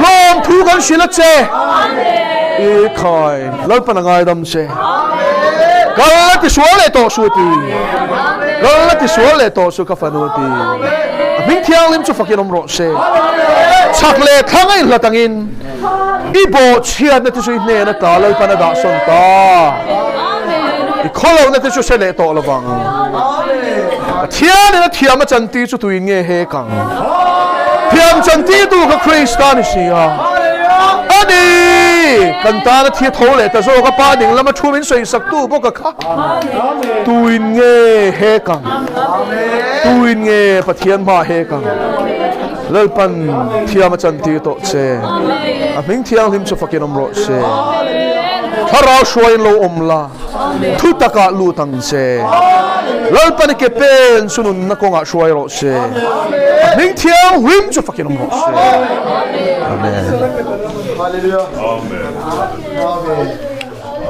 Speaker 1: Lawmthu kan hrilh a che. I khai, Lalpan a ngaidam che. Kal la ti sual leh tawh su ti. Kal la ti sual leh tawh su ka fanu ti. A hming thianghlim chu fakin awm rawh se. Chak leh thlang a inhlat angin i bawhchhiatna te chu i hnen ata Lalpan a dahsawn ta. I khawlohna te chu hre leh tawh lovang. Pathianin a thiam a chantir chu tuin nge he kang? Thiam chantirtu kha Krista ni si a. A ni! Kan tana thi a tho leh ta zawk a, Pa ding lama thu min sawisaktu bawk a kha. Tuin nge he kang? Tuin nge Pathian hmaah he kang? Lalpan thiam a chantir tawh che. A hming thianghlim chu fakin awm rawh se. Thlarau hruaiin lo awm la. Thu takah lut ang che. Lalpan i ke pen chu nunna kawngah hruai rawh se. A hming thianghlim chu fakin awm rawh se. Amen.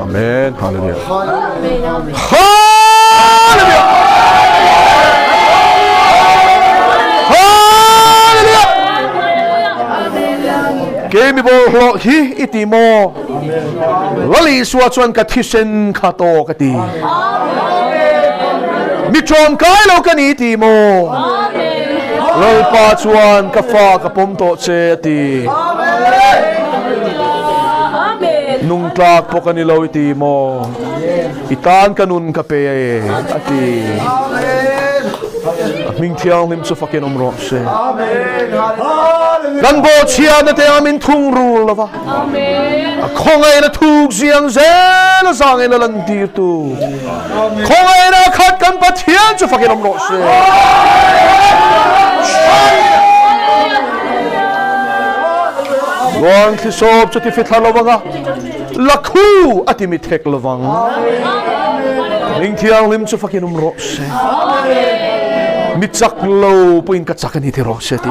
Speaker 1: Amen. Hallelujah. Hallelujah. Hallelujah. Kei mi bawlhhlawh hi i ti maw? Lal Isua chuan ka thisen kha tawk a ti. Mi ṭawmkai lo ka ni ti maw? Lalpa chuan ka fa ka pawm tawh che a ti. Nungtlak pawh ka ni lo i ti maw? I tan ka nun ka pe a ti. A hming thianghlim chu fakin awm rawh se. Kan bawhchhiatna te ang min thungrul lo va. A khawngaihna thuk ziang zel a zangin a lantirtu. Khawngaihna khat kan Pathian chu fakin awm rawh se. Luang thli sawp chu ti fithla lovanga lakhu a ti mi thek lovang. Hming thianghlim chu fakin awm rawh se. Mi chak lo pawhin ka chak a ni ti rawh se ti.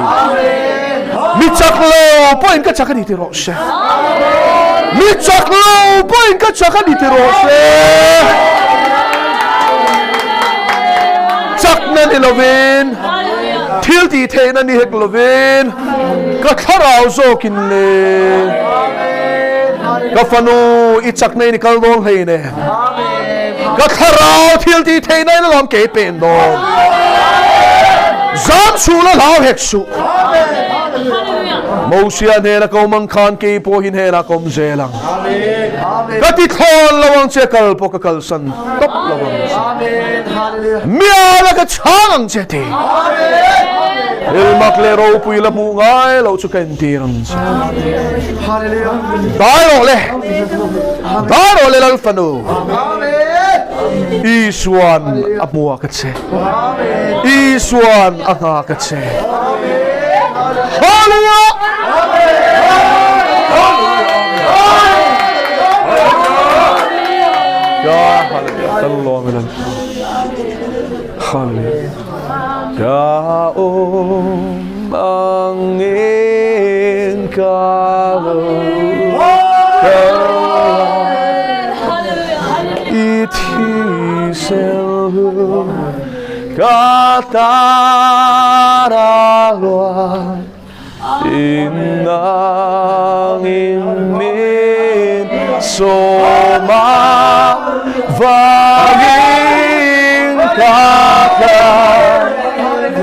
Speaker 1: Mi chak lo pawhin ka chak a ni ti rawh se. Mi chak lo pawhin ka chak a ni ti rawh se. Chakna ni lovin, thil tih theihna ni hek lovin, ka thlarau zawkin le. Ka fanu i chakna in i kal dawn hlei ne. Ka thlarau thil tih theihna in alawm kei pen dawn. Zam suh la hlau hek suh. Mosia hnena ka awm ang khan kei pawh hi hnenah ka awm zel ang. Ka ti thlawn lo ang che kal pawh ka kalsan tawp lo ang che. Miala ka chhang ang che ti. Thilmak leh ropui la hmuh ngai loh chu ka entir ang che. Dai rawh le. Dai rawh le Lal fanu. Isuan a hmuak a che. Isuan a nghak a che. Hallelujah! Ya hallelujah. Kan lawm in. Hallelujah. Ka awm angin ka lo I thisel ka tan a luan In nangin min sawm a vangin ka tlan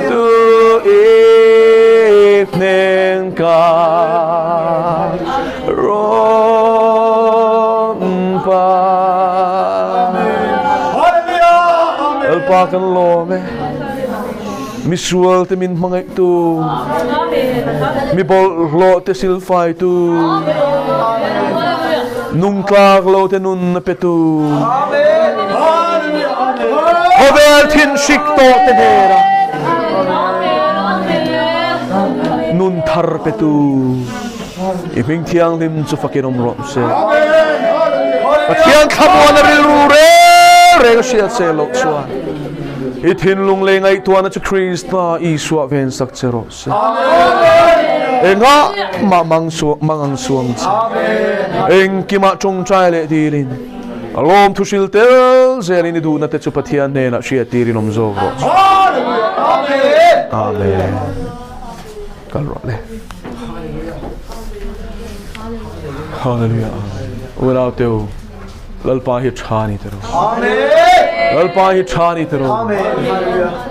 Speaker 1: tu i hnen ka rawn pa. Lalpa kan lawm e. Misual te min hmangaihtu, mi bawlhhlawh te silfaitu, nungtlak lo te nun a petu, khawvel thinhrik tawh te hnena nun thar petu, i hming thianghlim chu fakin awm rawh se. Pathian thlamuan a rilru reng reng a hriat se loh chuan. I thinlung leh ngaihtuahna chu Krista Isua vensak che rawh se. Engah mah mang ang suang che. Engkimah tawngtai leh dilin, a lawm thu hril tel zelin i duhna te chu Pathian hnenah hriattirin awm zawk rawh se. Amen. Kal rawh le. Hallelujah. Unau teu. Lalpa hi tha ni tero.
Speaker 2: Amen.
Speaker 1: Lalpa hi tha ni tero.
Speaker 2: Amen.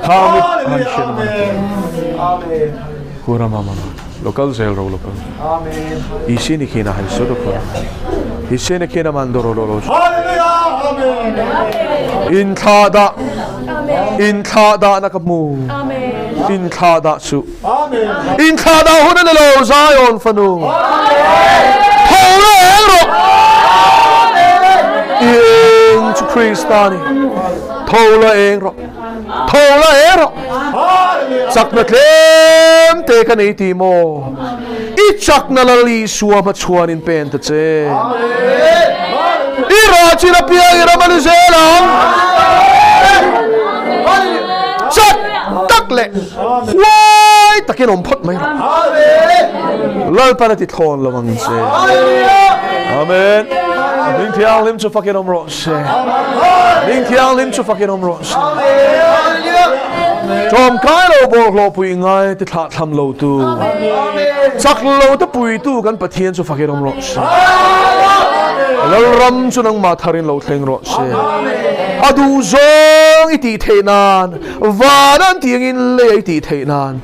Speaker 1: Tha mi han shen man.
Speaker 2: Amen.
Speaker 1: Kura mama. Local zel ro local.
Speaker 2: Amen.
Speaker 1: Isi ni khina hai so do khora. Isi ni khina man do ro ro.
Speaker 2: Hallelujah. Amen.
Speaker 1: In thla da. In thla da na ka mu.
Speaker 3: Amen.
Speaker 1: In thla da su.
Speaker 2: Amen.
Speaker 1: In thla da hun ani lo Zion fanu. Tho reng rawh. I eng chu Krista ni. Tho la eng rawh. Tho la eng rawh. Chakna tlem te ka nei ti maw? I chakna Lal Isua hmachhuan in pen ta che. I rah chin apiang i ram a ni zel ang. Chak tak leh huai takin awm phawt mai rawh. Lalpan a ti thlawn lo ang che. Amen. Hming thianghlim chu fakin awm rawh se. Hming thianghlim chu fakin awm rawh se. Tlawmkai lo bawlhhlawh pui ngai ti thlah thlam lo tu. Chak lo te pui tu kan Pathian chu fakin awm rawh se. Lalram chu nangmah tharin lo thleng rawh se. A duh zawng i tih theih nan Van an tih angin lei a i tih theih nan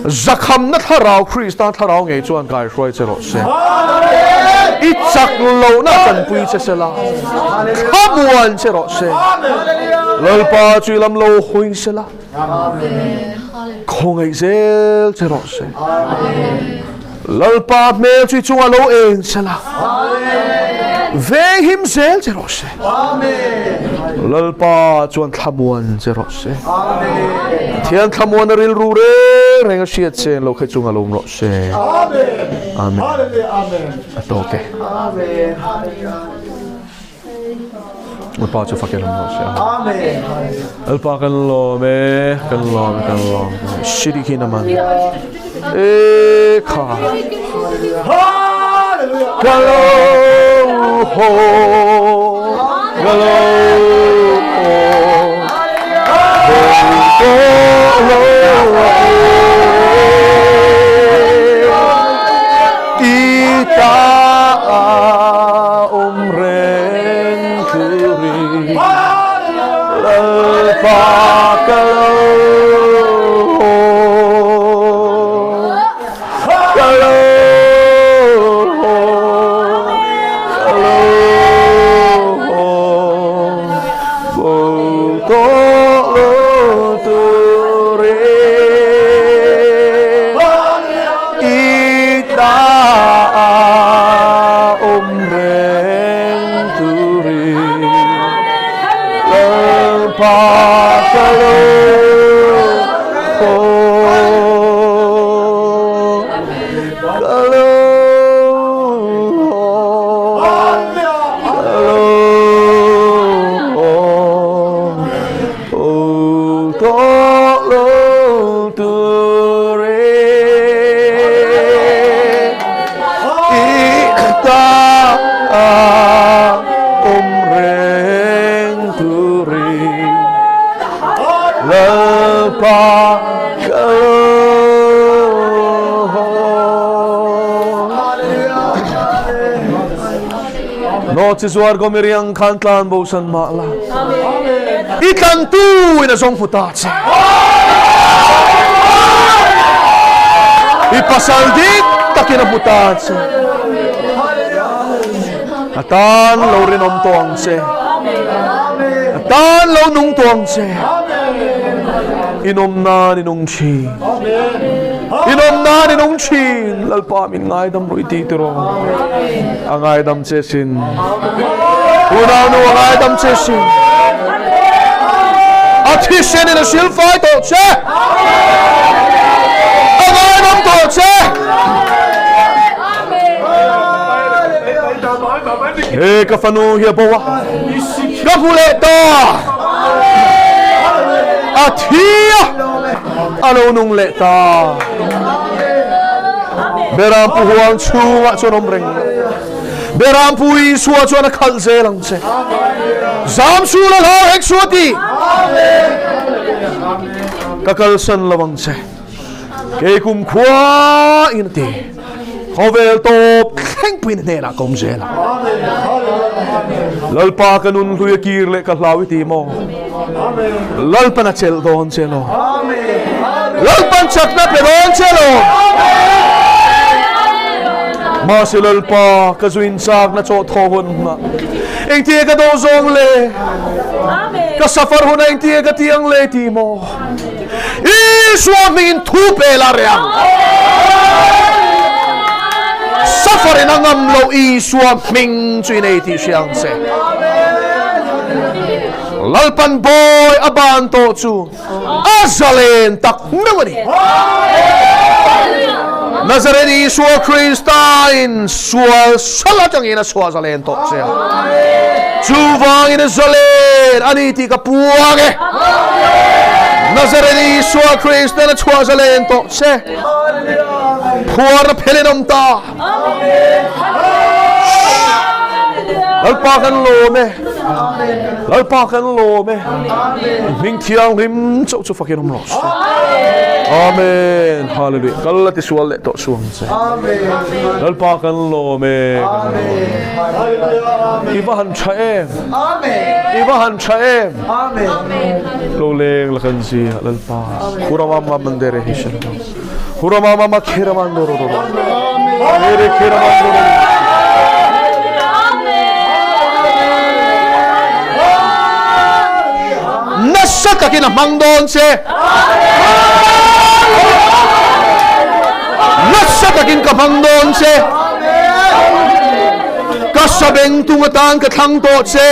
Speaker 1: zakhamna thlarau Krista thlarau ngei chuan kai hruai che rawh se. I chak lohna tanpui che se la, thlamuan che rawh se. Lalpa chu i lam lo hawi se la, khawngaih zel che rawh se. Lalpa hmel chu i chungah lo eng se la, venghim zel che rawh se. Lalpa chuan thlamuan che rawh se. Pathian thlamuan a rilru reng reng a hriat che lo khe chunga lawm rawh se. Amen. A tawk e. Lalpa chu fakin awm rawh se.
Speaker 2: Amen.
Speaker 1: Lalpa kan lawm e, kan lawm kan lawm. Shiri khi naman. E kha.
Speaker 2: Hallelujah.
Speaker 1: Ka lo ho, ka lo ho. Bo lo I ta awm reng turin Lalpa ka lo ka lo ka lo bo tawh lo turin I ta awm reng turin Lalpa ka lo haw, ka lo haw, ka lo haw. Aw tawh lo turin i ta awm reng turin Lalpa ka lo haw. Nawhchi zuar Gomeriang khan tlan bo san mah la. I tlantu in a zawng hmu ta che. I pasal dik takin a hmu ta che. A tan lo rinawm tawh ang che. A tan lo nung tawh ang che. Inawm nan i nung thin. Inawm nan i nung thin. Lalpa min ngaidam rawh i ti tiraw. A ngaidam che sin. Unaunu a ngaidam che sin. A thisen in a silfai tawh che. A ngaidam tawh che. He ka fanu hi a bo a. Ka hmu leh ta. A thi a, a lo nung leh ta. Berampu huang chhungah chuan awm reng la. Berampu Isua chuan a khalh zel ang che. Zam su la hlau hek su a ti. Ka kalsan lo ang che. Kei kum khua in a ti. Khawvel tawp thlengpuiin hnenah ka awm zel a. Lalpa ka nun hlui a kir leh ka hlau i ti maw? Lalpan a chelh dawn che lo. Lalpan chakna pe dawn che lo. Mahse Lalpa ka zuin chakna chaw thaw hun hna. Engtia ka do zawng le? Ka safar huna engtia ka tiang le ti maw? Isua hmingin thu pe la reh ang. Suffer in a ngam lo Isua hming chu i nei tih hria ang che. Lalpan bawi a ban tawh chu a zalen tak meuh a ni. Nazareth Isua Krista in sual sal atangin a chhuah zalen tawh che a. Chuvangin a zalen a ni tih ka puang e. Nazareth Isua Kristan a chhuah zalen tawh che. Phuar a phelin awm ta. Lalpa kan lawm e. Lalpa kan lawm e. Hming thianghlim chauh chu fakin awm rawh se. Amen. Hallelujah. Kal la tisual leh tawh suang che. Lalpa kan lawm e. I va han tha em. I va han tha em. Lo leng la kan zia Lalpa. Hurama ma mandere hi shan. Hurama ma khirama ndoro ro. Mere khirama ndoro. Nasa takin a hmang dawn che. Nasa takin ka hmang dawn che. Ka sabeng tung atan ka thlang tawh che.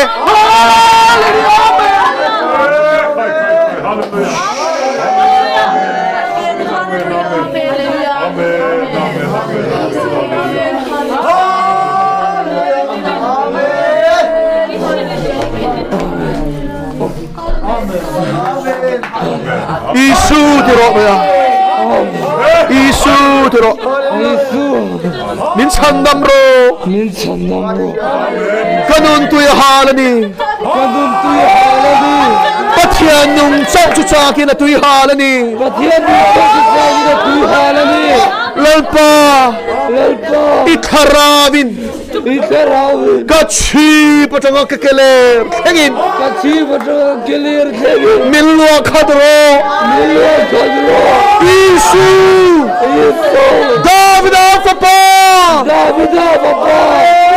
Speaker 1: Isu ti rawh mai a. Isu ti rawh.
Speaker 4: Isu.
Speaker 1: Min chhandam rawh.
Speaker 4: Min chhandam rawh.
Speaker 1: Ka nun tui a hal a ni.
Speaker 4: Ka nun tui a hal a ni.
Speaker 1: Pathian nung chauh chu chakin a tui hal a ni.
Speaker 4: Pathian nung chauh chu chakin a tui hal a ni.
Speaker 1: Lalpa.
Speaker 4: Lalpa.
Speaker 1: I thlarauin.
Speaker 4: I thlarauin.
Speaker 1: Ka chhip atanga ka keler thlengin.
Speaker 4: Ka chhip atanga ka keler thlengin.
Speaker 1: Min luah khat rawh.
Speaker 4: Min luah khat rawh.
Speaker 1: Isu.
Speaker 4: Isu.
Speaker 1: Davida fapa.
Speaker 4: Davida fapa.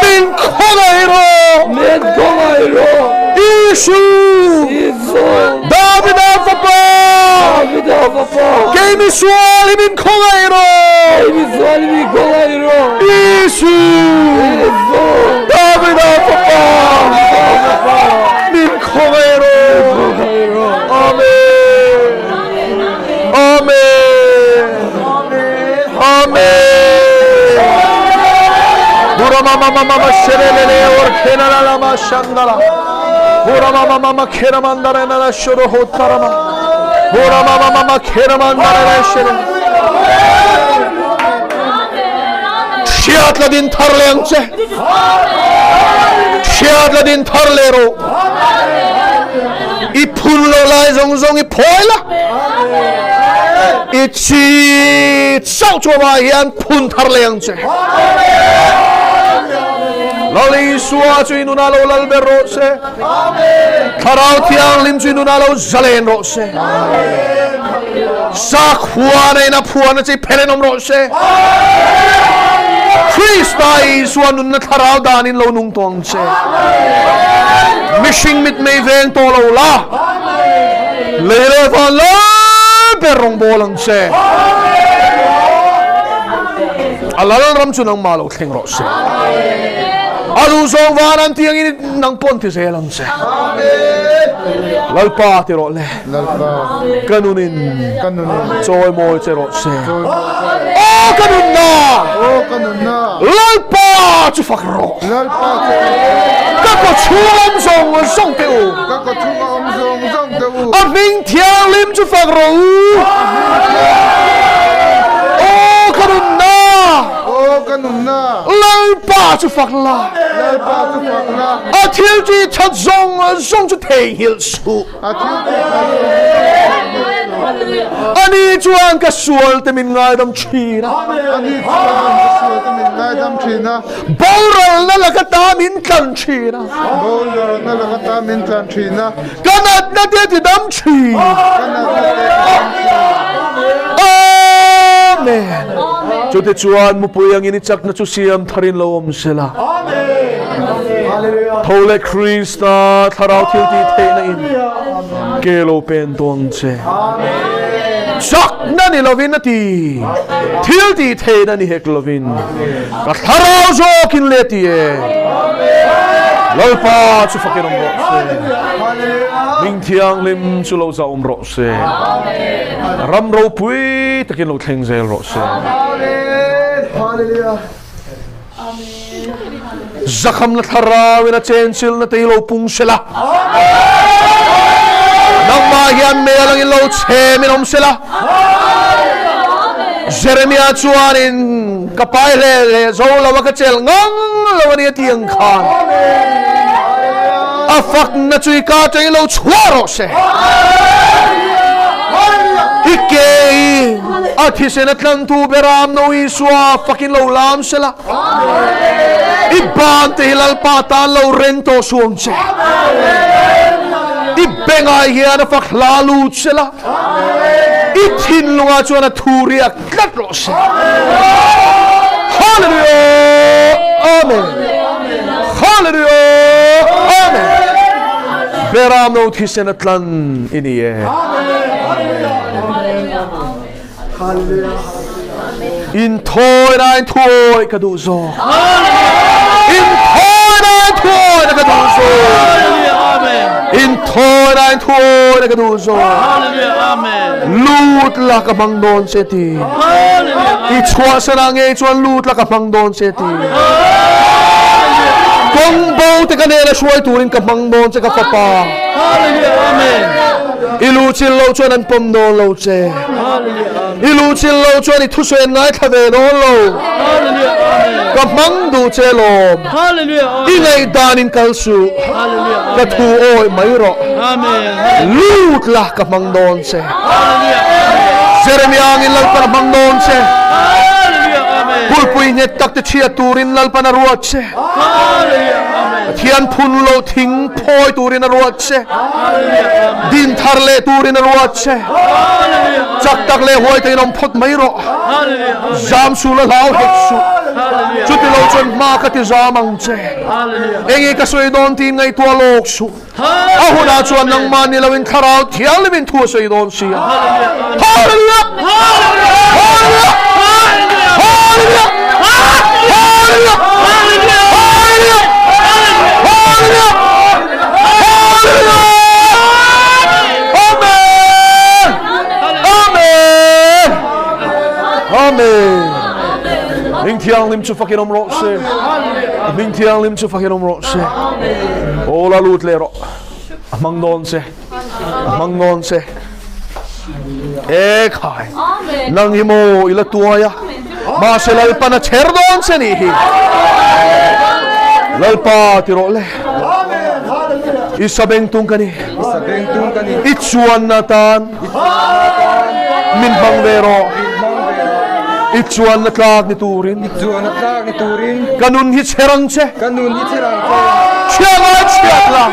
Speaker 1: Min khawngaih rawh.
Speaker 4: Min khawngaih rawh.
Speaker 1: Isu.
Speaker 4: Isu.
Speaker 1: Davida fapa.
Speaker 4: Davida fapa.
Speaker 1: Kei mi sual hi min khawngaih rawh.
Speaker 4: Kei mi sual hi min khawngaih rawh.
Speaker 1: Isu.
Speaker 4: Isu.
Speaker 1: Davida fapa.
Speaker 4: Davida fapa.
Speaker 1: Min khawngaih rawh.
Speaker 4: Min khawngaih rawh.
Speaker 1: Amen. Amen. Amen. Burama mama mama sherelele or kenala lama shandala. Burama mama mama keramandara nala shoro hotarama. Burama mama mama keramandara nala shere. Hriat la din thar leh ang che. Hriat la din thar leh rawh. I phun lo lai zawng zawng i phawi la. I chi chauh chu amah hian phun thar leh ang che. Lal Isua chu i nunah lo lal ber rawh se. Thlarau Thianghlim chu i nunah lo zalen rawh se. Sakhua nena phuana chi phelen awm rawh se. Krista Isua nunna thlarau danin lo nung tawh ang che. Mihring mit mei veng tawh lo la. Lei leh van lai ber rawngbawl ang che. A lal ram chu nangmah lo thleng rawh se. A duh zawng van an tiangin nang pawn ti zel ang che. Lalpa ti rawh le. Ka nunin chawimawi che rawh se. Aw ka nunna! Lalpa chu fak rawh. Ka kawchhung awm zawng zawng te u.
Speaker 2: Ka kawchhung a awm zawng zawng te u.
Speaker 1: A hming thianghlim chu fak rawh u. Aw ka nunna.
Speaker 2: Aw ka nunna.
Speaker 1: Lalpa chu fak la.
Speaker 2: Lalpa chu fak la.
Speaker 1: A thil tih that zawng zawng chu theihnghilh suh.
Speaker 2: A thil tih that zawng zawng chu theihnghilh suh.
Speaker 1: Ani chuan ka sual te min ngaidam thin a.
Speaker 2: Ani chuan ka sual te min ngaidam thin a.
Speaker 1: Boralna laka ta min tlan thin a.
Speaker 2: Boralna laka ta min tlan thin a.
Speaker 1: Ka natna te ti dam thin.
Speaker 2: Ka natna te ti dam thin.
Speaker 1: Amen. Chutichuan mupui angin i chakna chu siam tharin lo awm sela. Tho leh Krista thlarau thil tih theihna in ke lo pen tawh ang che. Chakna ni lovin a ti. Thil tih theihna ni hek lovin. Ka thlarau zawkin le ti e. Lalpa chu fakin awm rawh se. Hming thianghlim chu lo zah awm rawh se. Ram ropui takin lo thleng zel rawh se. Zakhamna thlarauin a chenchilna te hi lo pung sela. Nangmah hian mel angin lo chhemin awm sela. Jeremia chuanin ka pai hle leh zo lo a ka chelh ngang lo a ni a ti ang khan a fakna chu i ka atangin lo chhuah rawh se. I ke i a thisen a tlantu beram no Isua fakin lo lam sela. I ban te hi Lalpa tan lo ren tawh suh ang che. I bengah hian a fak hla lut sela. I thinlungah chuan a thu riak tlat rawh se. Hallelujah! Amen. Hallelujah! Amen. Beram no thisen a tlan i ni e. Inthawina inthuawi ka duh zawk. Inthawina inthuawina ka duh zawk. Inthawina inthuawina ka duh zawk. Lut la ka hmang dawn che ti. I chhuahsan ah ngei chuan lut la ka hmang dawn che ti. Kawng bo te ka nena hruai turin ka hmang dawn che ka fapa. I luchil lo chuan an pawm dawn lo che. I luhchilh lo chuan i thusawi an ngaithla ve dawn lo. Ka hmang duh che lawm. I ngaihdan in kal suh. Ka thu awih mai rawh. Lut la ka hmang dawn che. Jeremia angin Lalpan a hmang dawn che. Kulhpui nghet tak te chhiat turin Lalpan a ruat che. Pathian phun lo thing phawi turin a ruat che. Din thar leh turin a ruat che. Chak tak leh huai takin awm phawt mai rawh. Zam su la hlau hek suh. Chuti lo chuan hma ka ti zam ang che. Enge ka sawi dawn tiin ngaihtuah lawk suh. A hunah chuan nangmah ni loin Thlarau Thianghlimin thu a sawi dawn si a. Hallelujah! Hallelujah! Hallelujah! Hallelujah! Hallelujah! Hallelujah! Hallelujah! Amen! Amen! Amen! Hming thianghlim chu fakin awm rawh se. Hming thianghlim chu fakin awm rawh se. Aw la lut leh rawh. A hmang dawn che. A hmang dawn che. E khai. Nang hi maw i la tuai a. Mahse Lalpan a chher dawn che nih hi. Lalpa ti rawh le. I sabeng tung ka ni. I chuanna tan min hmang ve rawh. I chuanna tlak ni turin. Ka nun hi chher ang che. Chhia ngai chhiat la.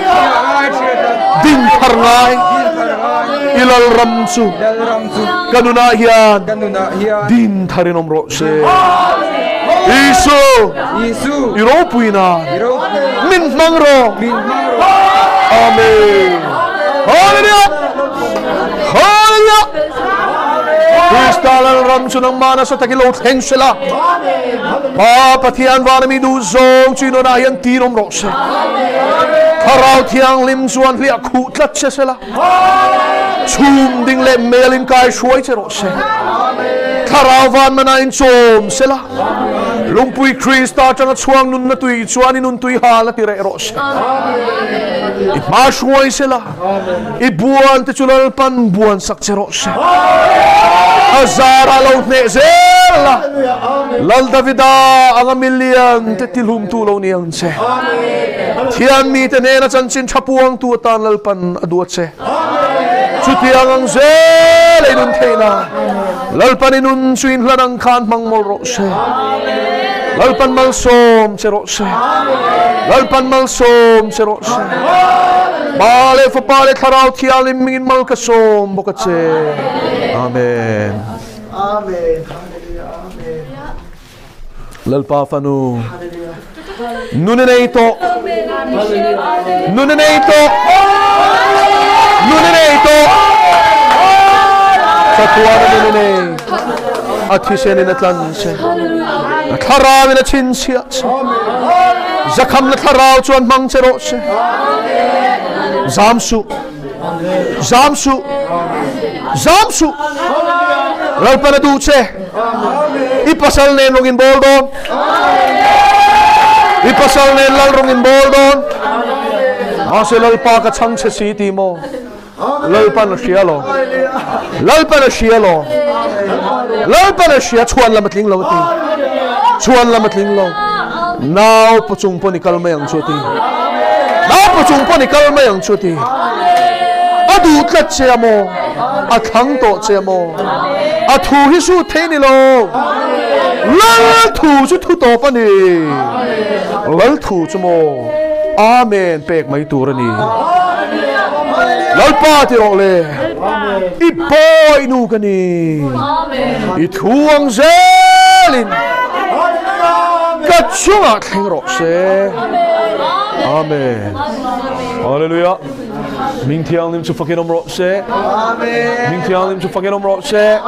Speaker 1: Din thar ngai. I Lalram chu ka nunah hian din tharin awm rawh se. Isu, i ropui nan min hmang rawh. Amen. Hallelujah. Hallelujah. Krista Lalram chu nangmah nasa takin lo thleng sela. Pa Pathian vana mi duh zawng chu i nunah hian tir awm rawh se. Thlarau Thianghlim chuan hliah khuh tlat che sela. Chhum ding leh mel in kai hruai che rawh se. Thlarau van mana in chawm sela. Lungpui Krista atanga chhuang nunna tui chuan i nun tui hal a ti reh rawh se. I hma hruai sela, i buan te chu Lalpan buan sak che rawh se. A zarah lo hneh zel la, Lal Davida anga milian te tihlumtu lo ni ang che. Thian mite hnena chanchin tha puangtu atan Lalpan a duat che. Chutiang ang zel ei nun theihna Lalpan i nun chu in hlan ang khan hmang mawlh rawh se. Lalpan malsawm che rawh se. Lalpan malsawm che rawh se. Pa leh Fapa leh Thlarau Thianghlim hmingin mal ka sawm bawk a che. Amen.
Speaker 2: Amen. Hallelujah. Amen.
Speaker 1: Lalpa fanu nun i nei tawh nun i nei tawh nun i nei tawh chatuana nun i nei a thisen in a tlan che a thlarau in a chhinchhiah che zakhamna thlarau chuan hmang che rawh se zam suh Zam suh. Zam suh. Lalpan a duh che. I pasal nen rawng in bawl dawn. I pasal nen lal rawng in bawl dawn. Mahse Lalpa ka chhang che si ti maw? Lalpan a hria lo. Lalpan a hria lo. Lalpan a hria chhuan lam a tling lo a ti. Chhuan lam a tling lo. Nau pa chung pawn i kal mai ang chu a ti. Nau pa chung pawn i kal mai ang chu a ti. A duh tlat che a maw? A thlang tawh che a maw? A thu hi sut thei ni lo. Lal thu chu thu tawp a ni. Lal thu chu maw? Amen pek mai tur a ni. Lalpa ti rawh le. I pawi nu ka ni. I thu ang zelin ka chungah thleng rawh se. Amen. Hallelujah. Ming thianghlim chu fakin awm rawh se. Ming thianghlim chu fakin awm rawh se.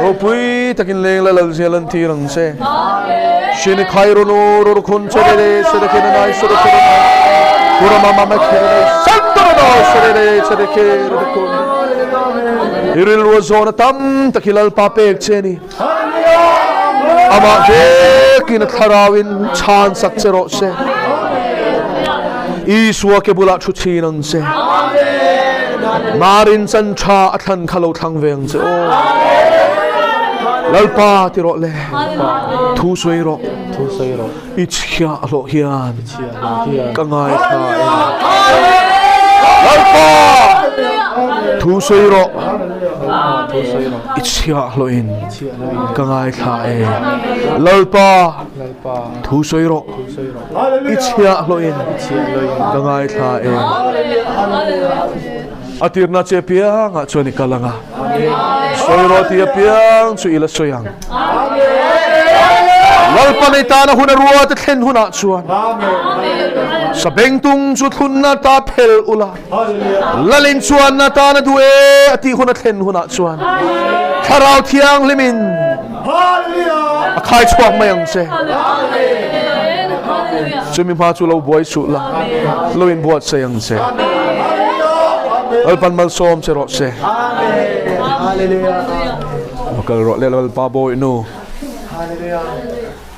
Speaker 1: Ropui takin leng la lal zia lan tir ang che. Shini khairono rorokhun chere sere khenanai sere khenanai. Kurama mama khenanai santorono sere sere khenanai. I rilru a zawn a tam tak hi Lalpa pek che ni. Amah vekin a thlarauin chhan sak che rawh se. Isua ke bulah thu thin ang che. Marin chan tha a thlan kha lo thlang ve ang che aw. Lalpa ti rawh le. Thu sawi rawh.
Speaker 4: Thu sawi rawh.
Speaker 1: I chhia hlawh hian ka ngaithla e. Lalpa thu sawi rawh. I chhia hlawhin ka ngaithla e. Lalpa thu sawi rawh. I chhia hlawhin ka ngaithla e. A tirna che piangah chuan i kal ang a. Sawi rawh tih apiang chu i la sawi ang. Lalpa nei tana hun a ruat a thlen hunah chuan sabengtung chu thlunna ta phel ula lalin chuan atan a duh e a tih hun a thlen hunah chuan thlarau thianghlimin a khai chhuak mai ang che. Chumi hma chu lo buai suh la, lo inbuatsaih ang che. Lalpan malsawm che rawh se. Va kal rawh le Lalpa bawi nu.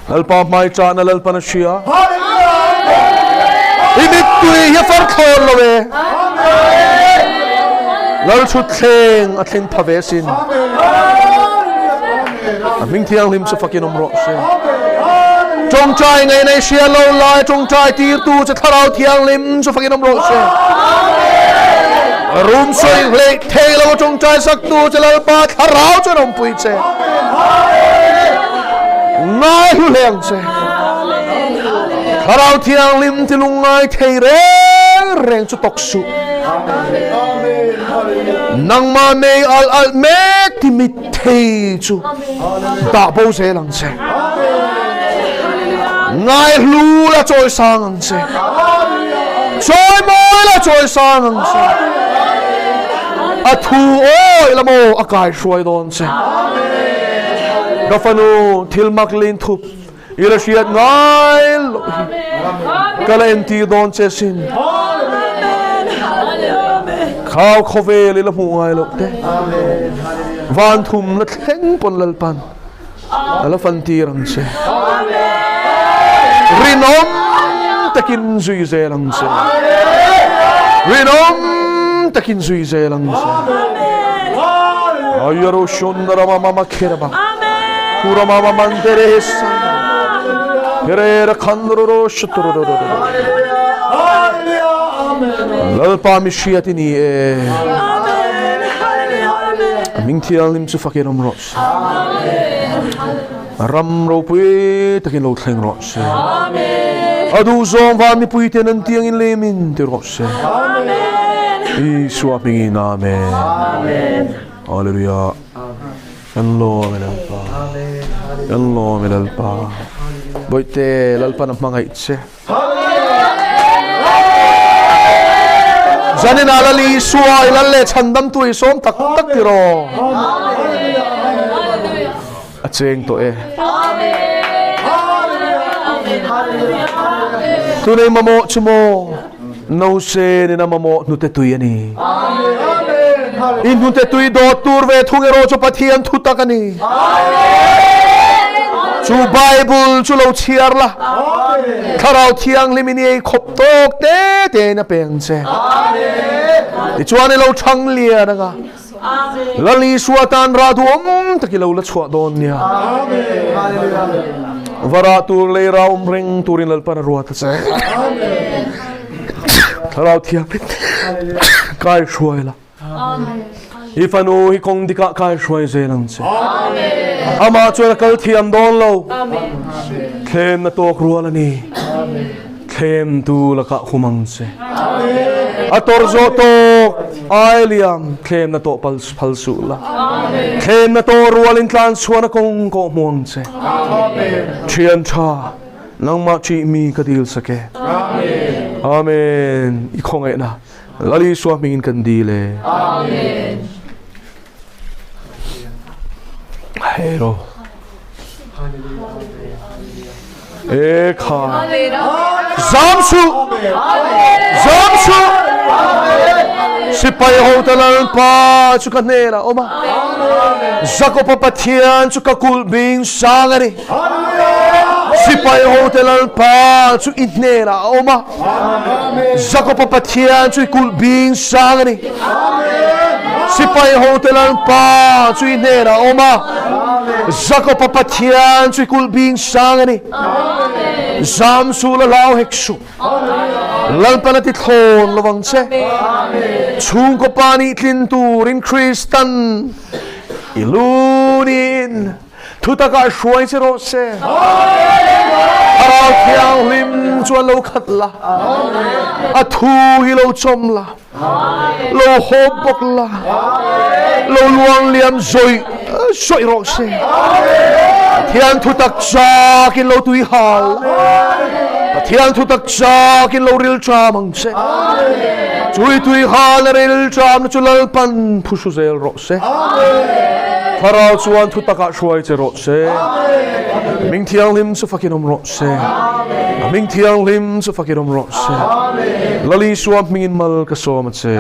Speaker 1: Lalpa hmai chahna Lalpan a hria. I mittui hi a far thlawn lo e. Lal thutthleng a thleng pha ve sin. A hming thianghlim chu fakin awm rawh se. Tawngtai ngei nei hria lo lai tawngtai tirtu che thlarau thianghlim chu fakin awm rawh se. Rum sawi hleih thei lo tawngtai saktu che Lalpa thlarau chuan awmpui che. Ngai hlu hle ang che. Thlarau thianghlim ti lungngai thei reng reng chu tawk suh. Nangmah mei al al mek ti mit thei chu dah bo zel ang che. Ngai hlu la chawi sang ang che. Chawi mawi la chawi sang ang che. A thu awi la maw a kai hruai dawn che. Ka fanu thil mak lin thup i la hriat ngai loh hi ka la entir dawn che sin. Khau khawvel i la hmuh ngai loh te. Van thum la thleng pawn Lalpan. A la fantir ang che. Rinawm takin zui zel ang che. Rinawm takin zui zel ang che. Ayaro shondarama mama kheraba. Kurama mama mantere sa. Herera khandroro shuturoro. Lalpa mi hriat i ni e. Ming thianghlim chu fakin awm rawh se. Ram ropui takin lo thleng rawh se. A duhzawng van mipui ten an tiangin lemin ti rawh se. Isua hmingin Amen. Hallelujah. Kan lawm e Lalpa. Kan lawm e Lalpa. Bawihte Lalpan a hmangaih che. Zanin ah Lal Isua i lal leh chhandam tu i sawm tak tak tiraw? A cheng tawh e. Tunei mamawh chu maw Nose nen a mamawh hnute tui a ni. I hnute tui dawt tur ve thung erawh chu Pathian thutak a ni. Chu Bible chu lo chhiar la, Thlarau Thianghlim in i ei khawp tawk te te in a peng che. Tichuan i lo thang lian anga, Lal Isua tan rah duhawm tak i lo la chhuah dawn nia. Va rah tur lei rah awm reng turin Lalpan a ruat a che. Thlarau Thianghlim kai hruai la. I fanu hi kawng dikah kai hruai zel ang che. Amah chuan a kal thiam dawn lo. Thlemna tawk rual a ni. Thlemtu lakah hum ang che. A tawrh zawh tawk ai liam thlemna tawh pal phal suh la. Thlemna tawh rualin tlan chhuahna kawng kawh hmu ang che. Thian tha nangmah ṭih mi ka dil sak e. Amen. I khawngaihna. Lal Isua hmingin kan dil e. Amen. Hero. E kha. Zam su. Zam su. Sipai ho te Lalpa chu ka hnenah awm a. Jakoba Pathian chu ka kulh bing sang a ni. Sipai ho te Lalpa chu i hnenah a awm a. Jakoba Pathian chu i kulh bing sang a ni. Sipai ho te Lalpa chu i hnenah a awm a. Jakoba Pathian chu i kulh bing sang a ni. Zam su la hlau hek suh. Lalpan a ti thlawn lovang che. Chhungkaw pa nih tlin turin Kristan i lunin Thutakah hruai che rawh se. Thlarau Thianghlim chuan lo khat la, a thu hi lo chawm la, lo hawp bawk la, lo luang liam zawih zawih rawh se. Pathian thutak chakin lo tui hal la, Pathian thutak chakin lo ril ṭam ang che. Chui tui hal na ril ṭam na chu Lalpan phuhru zel rawh se. Thlarau chuan thu takah hruai che rawh se. Hming thianghlim chu fakin awm rawh se. A hming thianghlim chu fakin awm rawh se. Lal Isua hmingin mal ka sawm a che.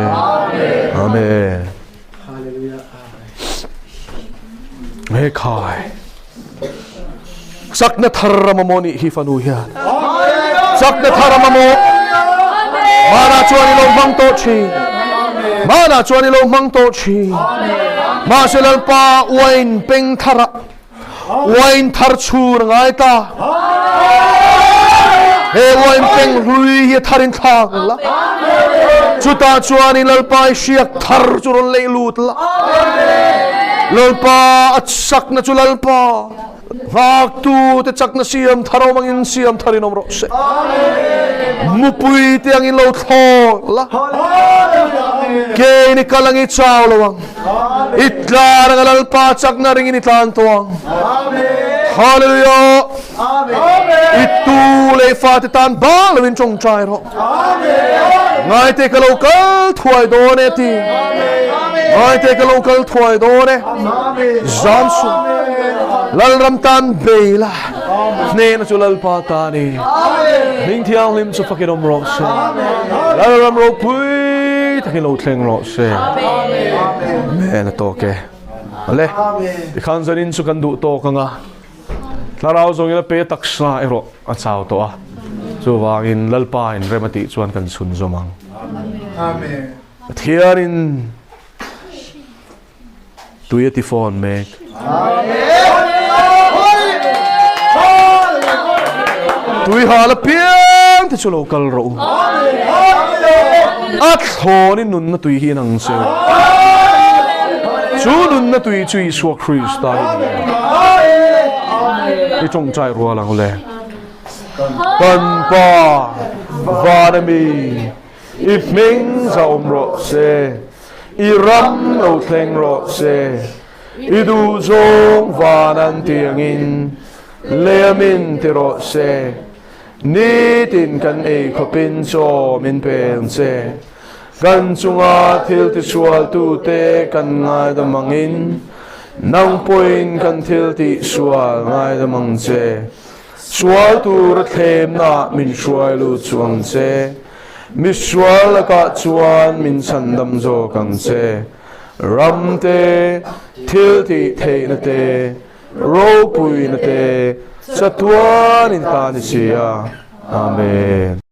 Speaker 1: Amen. He khai. Chakna thar a mamawh nih hi fanu hian. Chakna thar a mamawh. Hmanah chuan i lo hmang tawh thin. Hmanah chuan i lo hmang tawh thin. Mahse Lalpa uain peng tharah uain thar chhun a ngai ta. He uain peng hlui hi a tharin thlak la. Chutah chuanin Lalpa i hriak thar chu rawn lei lut la. Lalpa a chakna chu Lalpa nghaktute chakna siam thar awm angin siam tharin awm rawh se. Mupui te angin lo thlawk la. Keini kal ang i chau lo ang. I tlan anga Lalpa chakna ringin i tlan tawh ang. Hallelujah. I tu leh i fate tan bang loin tawngtai rawh. Ngaite ka lo kal thuai dawn e ti. Ngaite ka lo kal thuai dawn e. Zam su. Lalram tan bei la. Hnehna chu Lalpa ta ni. Hming thianghlim chu fakin awm rawh se. Lalram ropui takin lo thleng rawh se. Amen. A tawk e. Ale, tikhan zanin chu kan duh tawk anga thlarau zawngin a pe taksa erawh a chau tawh a, chuvangin Lalpa in rem a tih chuan kan chhun zawm ang.
Speaker 2: Amen.
Speaker 1: Pathianin tui a ti fawn mek. Tui hal apiang te chu lo kal rawh u. A thlawnin nunna tui hi in ang che u. Chu nunna tui chu Isua Krista hi a ni. I tawngtai rual ang le. Kan Pa van ami i hming zahawm rawh se. I ram lo thleng rawh se. I duh zawng van an ti angin lei min ti rawh se. Nitin kan ei khawpin chaw min pe ang che. Kan chunga thil tisualtute kan ngaidam angin nang pawhin kan thil tihsual ngaidam ang che. Sual tura thlemna min hruai lut chu ang che. Misual lakah chuan min chhandam zawk ang che. Ram te, thil tih theihna te, ropuina te chatuanin ta ni si a. Amen.